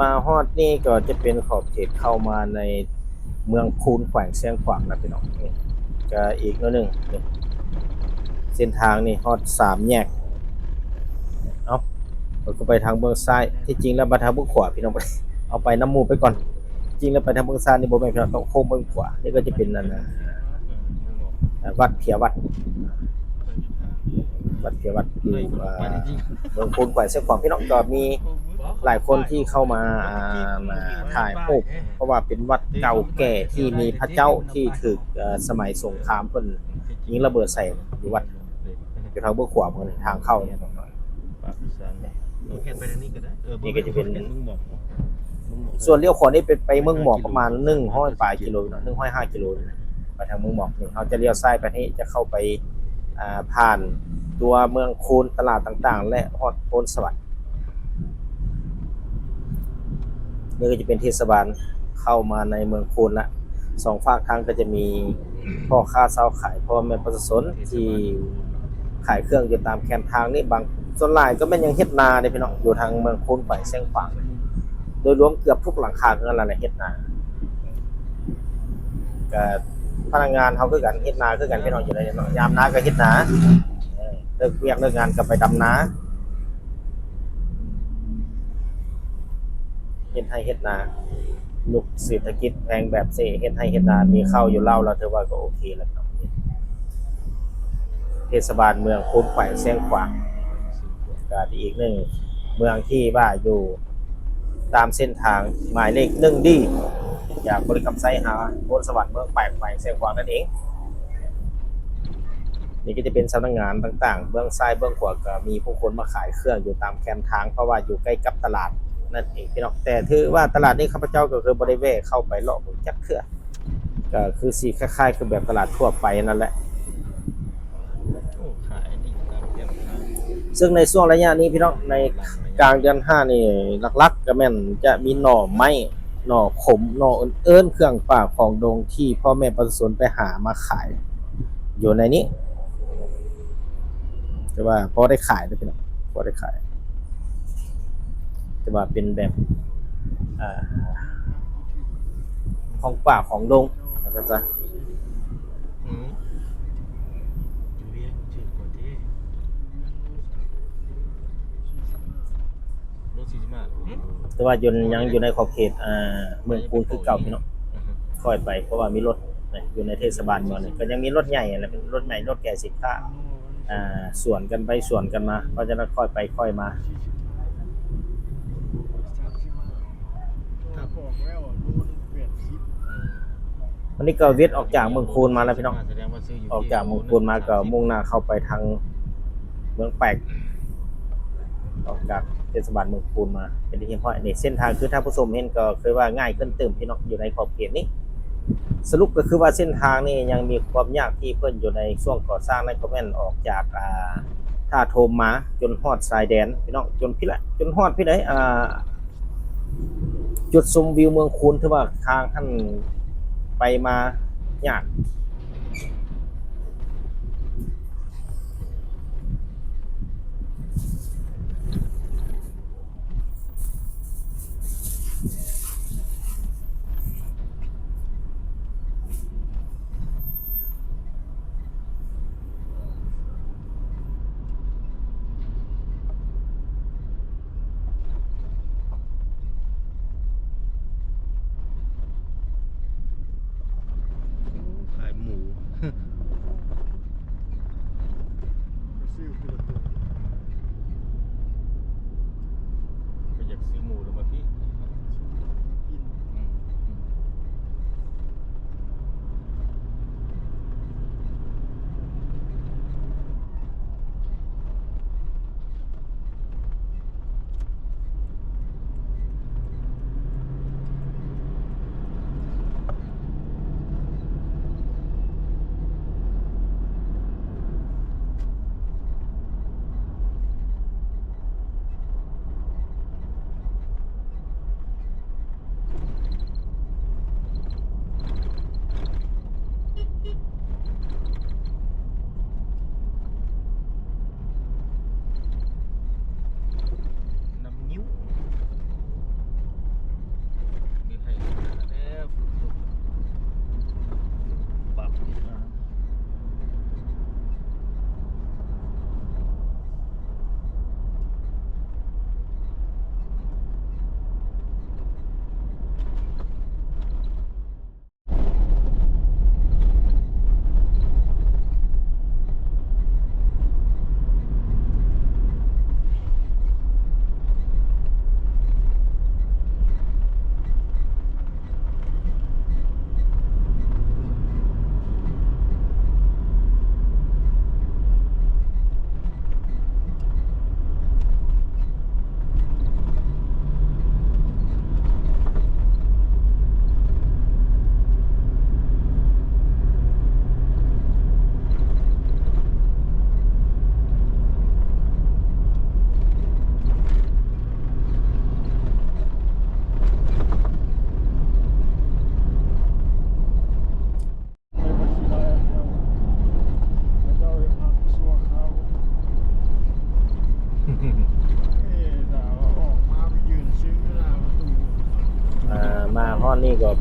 ມາຮອດນີ້ກໍຈະເປັນຂອບເຂດເຂົ້າມາໃນເມືອງຄູນ ແຂວງຊຽງຂວາງນະພີ່ນ້ອງ. ນີ້ກໍອີກໜ້ອຍໜຶ່ງ ນີ້ ເສັ້ນທາງນີ້ຮອດສາມແຍກ. ເອົ້າ ເຮົາກໍໄປທາງເບື້ອງຊ້າຍ. ທີ່ຈິງແລ້ວໄປທາງເບື້ອງຂວາພີ່ນ້ອງ, ເອົາໄປນຳໝູ່ໄປກ່ອນ. ຈິງແລ້ວໄປທາງເບື້ອງຊ້າຍນີ້ບໍ່ແມ່ນພີ່ນ້ອງ, ຕ້ອງໂຄ້ງເບື້ອງຂວາ. ນີ້ກໍຈະເປັນອັນ ວັດເພຍວັດ ວັດເພຍວັດຢູ່ ເອີ ເມືອງຄູນ ແຂວງຊຽງຂວາງ ພີ່ນ້ອງ. ກໍມີຫຼາຍຄົນທີ່ເຂົ້າມາ ອ່າ ມາຖ່າຍຮູບ ເພາະວ່າເປັນວັດເກົ່າແກ່ທີ່ມີພະເຈົ້າທີ່ຖືກ ເອີ ສະໄໝສົງຄາມເພິ່ນຍິງລະເບີດໃສ່ຢູ່ວັດ ຢູ່ທາງເບື້ອງຂວາມືນີ້ ທາງເຂົ້ານີ້. ປາກອີສານ ເຮົາເຮັດໄປທາງນີ້ກໍໄດ້. ເອີ ນີ້ກໍຈະເປັນ ເບິ່ງໝອກ ເບິ່ງໝອກ. ສ່ວນລ້ຽວຂວານີ້ເປັນໄປເມືອງໝອກປະມານໜຶ່ງຮ້ອຍປາຍກິໂລເນາະ, ໜຶ່ງຮ້ອຍຫ້າກິໂລນີ້ນະ. ໄປທາງເມືອງໝອກນີ້ ເຮົາຈະລ້ຽວຊ້າຍໄປນີ້ ຈະເຂົ້າໄປ ອ່າ ຜ່ານຕົວເມືອງຄູນ, ຕະຫຼາດຕ່າງໆ ແລະ ຮອດໂພນສະຫວັນ. ນີ້ກໍຈະເປັນເທດສະບານເຂົ້າມາໃນເມືອງຄູນລະ. ສອງຟາກທາງກໍຈະມີພໍ່ຄ້າຊາວຂາຍ, ພໍ່ແມ່ປະຊາຊົນທີ່ຂາຍເຄື່ອງຢູ່ຕາມແຄມທາງນີ້. ບາງ ສ່ວນຫຼາຍກໍແມ່ນຍັງເຮັດນາເດ້ພີ່ນ້ອງ, ຢູ່ທາງເມືອງຄູນ ແຂວງຊຽງຂວາງ ໂດຍລວມເກືອບທຸກຫຼັງຄາເຮືອນລະແຫຼະເຮັດນາ. ກໍພະນັກງານເຮົາຄືກັນ ເຮັດນາຄືກັນພີ່ນ້ອງ, ຢູ່ໃນເນາະ ຍາມນາກໍເຮັດນາ, ເອີ ເລີກວຽກເລີກງານກໍໄປດຳນາ ເຮັດໄຮ່ເຮັດນາ. ຍຸກເສດຖະກິດແພງແບບເສ ເຮັດໄຮ່ເຮັດນາ ມີເຂົ້າຢູ່ເລົ້າລະ ຖືວ່າກໍໂອເຄລະເນາະ. ເທດສະບານເມືອງຄູນ ແຂວງຊຽງຂວາງ ກໍເປັນອີກໜຶ່ງເມືອງທີ່ວ່າຢູ່ຕາມເສັ້ນທາງໝາຍເລກໜຶ່ງດີ ຈາກບໍລິຄຳໄຊຫາໂພນສະຫວັນ ເມືອງແປກ ແຂວງຊຽງຂວາງນັ້ນເອງ. ນີ້ກໍຈະເປັນສຳນັກງານຕ່າງໆ, ເບື້ອງຊ້າຍເບື້ອງຂວາກໍມີຜູ້ຄົນມາຂາຍເຄື່ອງຢູ່ຕາມແຄມທາງ ເພາະວ່າຢູ່ໃກ້ກັບຕະຫຼາດນັ້ນເອງພີ່ນ້ອງ. ແຕ່ຖືວ່າຕະຫຼາດນີ້ຂ້າພະເຈົ້າກໍຄືບໍ່ໄດ້ແວ່ເຂົ້າໄປເລາະເບິ່ງຈັກເທື່ອ, ກໍຄືຊິຄ້າຍໆຄືແບບຕະຫຼາດທົ່ວໄປນັ້ນແຫຼະ. ໂອ້ ຂາຍນີ້ຢູ່ຕາມແຄມທາງ. ເຊິ່ງໃນຊ່ວງໄລຍະນີ້ພີ່ນ້ອງ, ໃນກາງເດືອນຫ້ານີ້ ຫຼັກໆກໍແມ່ນຈະມີໜໍ່ໄມ້ ໜໍ່ຂົມ ໜໍ່ເອີ້ນໆ ເຄື່ອງປ່າຂອງດົງທີ່ພໍ່ແມ່ປະຊາຊົນໄປຫາມາຂາຍຢູ່ໃນນີ້. ແຕ່ວ່າພໍໄດ້ຂາຍເດີພີ່ນ້ອງ, ພໍໄດ້ຂາຍ, ແຕ່ວ່າເປັນແບບ ອ່າ ຂອງປ່າຂອງດົງວ່າຊັ້ນຊະ. ອືມ ຢູ່ວຽງຖືກກວ່າເດ້ ລົດສີ່ສິບຫ້າ ແຕ່ວ່າຢູ່ ຍັງຢູ່ໃນຂອບເຂດ ອ່າ ເມືອງຄູນຄືເກົ່າພີ່ນ້ອງ. ອືຮຶ ຄ່ອຍໄປ ເພາະວ່າມີລົດຢູ່ໃນເທດສະບານເມືອງນີ້ ກໍຍັງມີລົດໃຫຍ່ຫັ້ນແຫຼະ ເປັນລົດໃຫຍ່ ລົດແກ່ສິນຄ້າ ອ່າ ສວນກັນໄປສວນກັນມາ, ເພາະສະນັ້ນຄ່ອຍໄປຄ່ອຍມາ. ອັນນີ້ກໍເວັດອອກຈາກເມືອງຄູນມາແລ້ວພີ່ນ້ອງ, ອອກຈາກເມືອງຄູນມາກໍມຸ່ງໜ້າເຂົ້າໄປທາງເມືອງແປກ, ອອກຈາກເທດສະບານເມືອງຄູນມາເປັນທີ່ຮຽບຮ້ອຍ. ນີ້ເສັ້ນທາງຄືທ່ານຜູ້ຊົມເຫັນກໍຄືວ່າງ່າຍຂຶ້ນຕື່ມພີ່ນ້ອງ, ຢູ່ໃນຂອບເຂດນີ້. ສະຫຼຸບກໍຄືວ່າເສັ້ນທາງນີ້ຍັງມີຄວາມຍາກທີ່ເພິ່ນຢູ່ໃນຊ່ວງກໍ່ສ້າງ, ນັ້ນກໍແມ່ນອອກຈາກ ອ່າ ທ່າໂທມມາຈົນຮອດຊາຍແດນພີ່ນ້ອງ, ຈົນພີ້ແຫຼະ ຈົນຮອດພີ້ໃດ ອ່າ ຈຸດຊົມວິວເມືອງຄູນ ຖືວ່າທາງຫັ້ນໄປມາຍາກ. ຂາຍໝ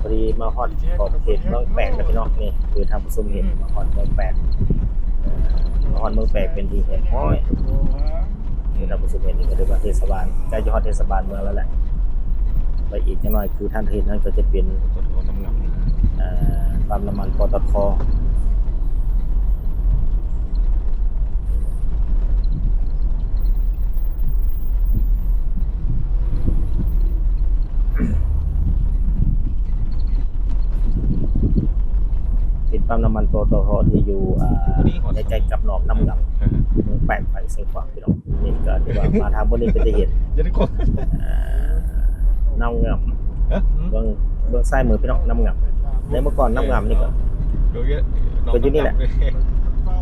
ພໍດີມາຮອດຂອບເຂດເມືອງແປກແລ້ວພີ່ນ້ອງ. ນີ້ຄືທ່ານຜູ້ຊົມເຫັນ ມາຮອດເມືອງແປກ ມາຮອດເມືອງແປກເປັນທີ່ຮຽບຮ້ອຍ. ຄືທ່ານຜູ້ຊົມເຫັນນີ້ກໍຖືວ່າເທດສະບານ ໃກ້ຈະຮອດເທດສະບານເມືອງແລ້ວແຫຼະ. ໄປອີກຈັກໜ້ອຍຄືທ່ານເຫັນນັ້ນກໍຈະເປັນ ເອີ ປ້ຳນ້ຳມັນ ປຕທ. ເປັນປ້ຳນ້ຳມັນ ປຕທ ທີ່ຢູ່ ອ່າ ໃກ້ໆກັບໜອງນ້ຳງາມ ເມືອງແປກ ແຂວງຊຽງຂວາງ ພີ່ນ້ອງ. ນີ້ກໍຖືວ່າມາທາງບ່ອນນີ້ກໍຈະເຫັນ ເອີ ນ້ຳງາມ ເບື້ອງ ເບື້ອງຊ້າຍມືພີ່ນ້ອງ ນ້ຳງາມ. ໃນເມື່ອກ່ອນນ້ຳງາມນີ້ກໍ ກໍຢູ່ນີ້ແຫຼະ.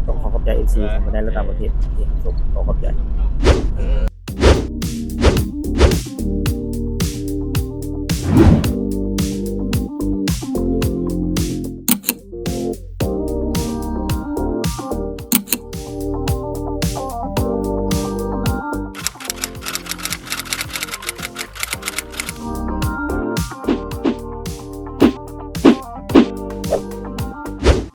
ຕ້ອງຂໍຂອບໃຈ ເອັຟຊີ ທັງພາຍໃນ ແລະ ຕ່າງປະເທດທີ່ຮັບຊົມ ຂໍຂອບໃຈ.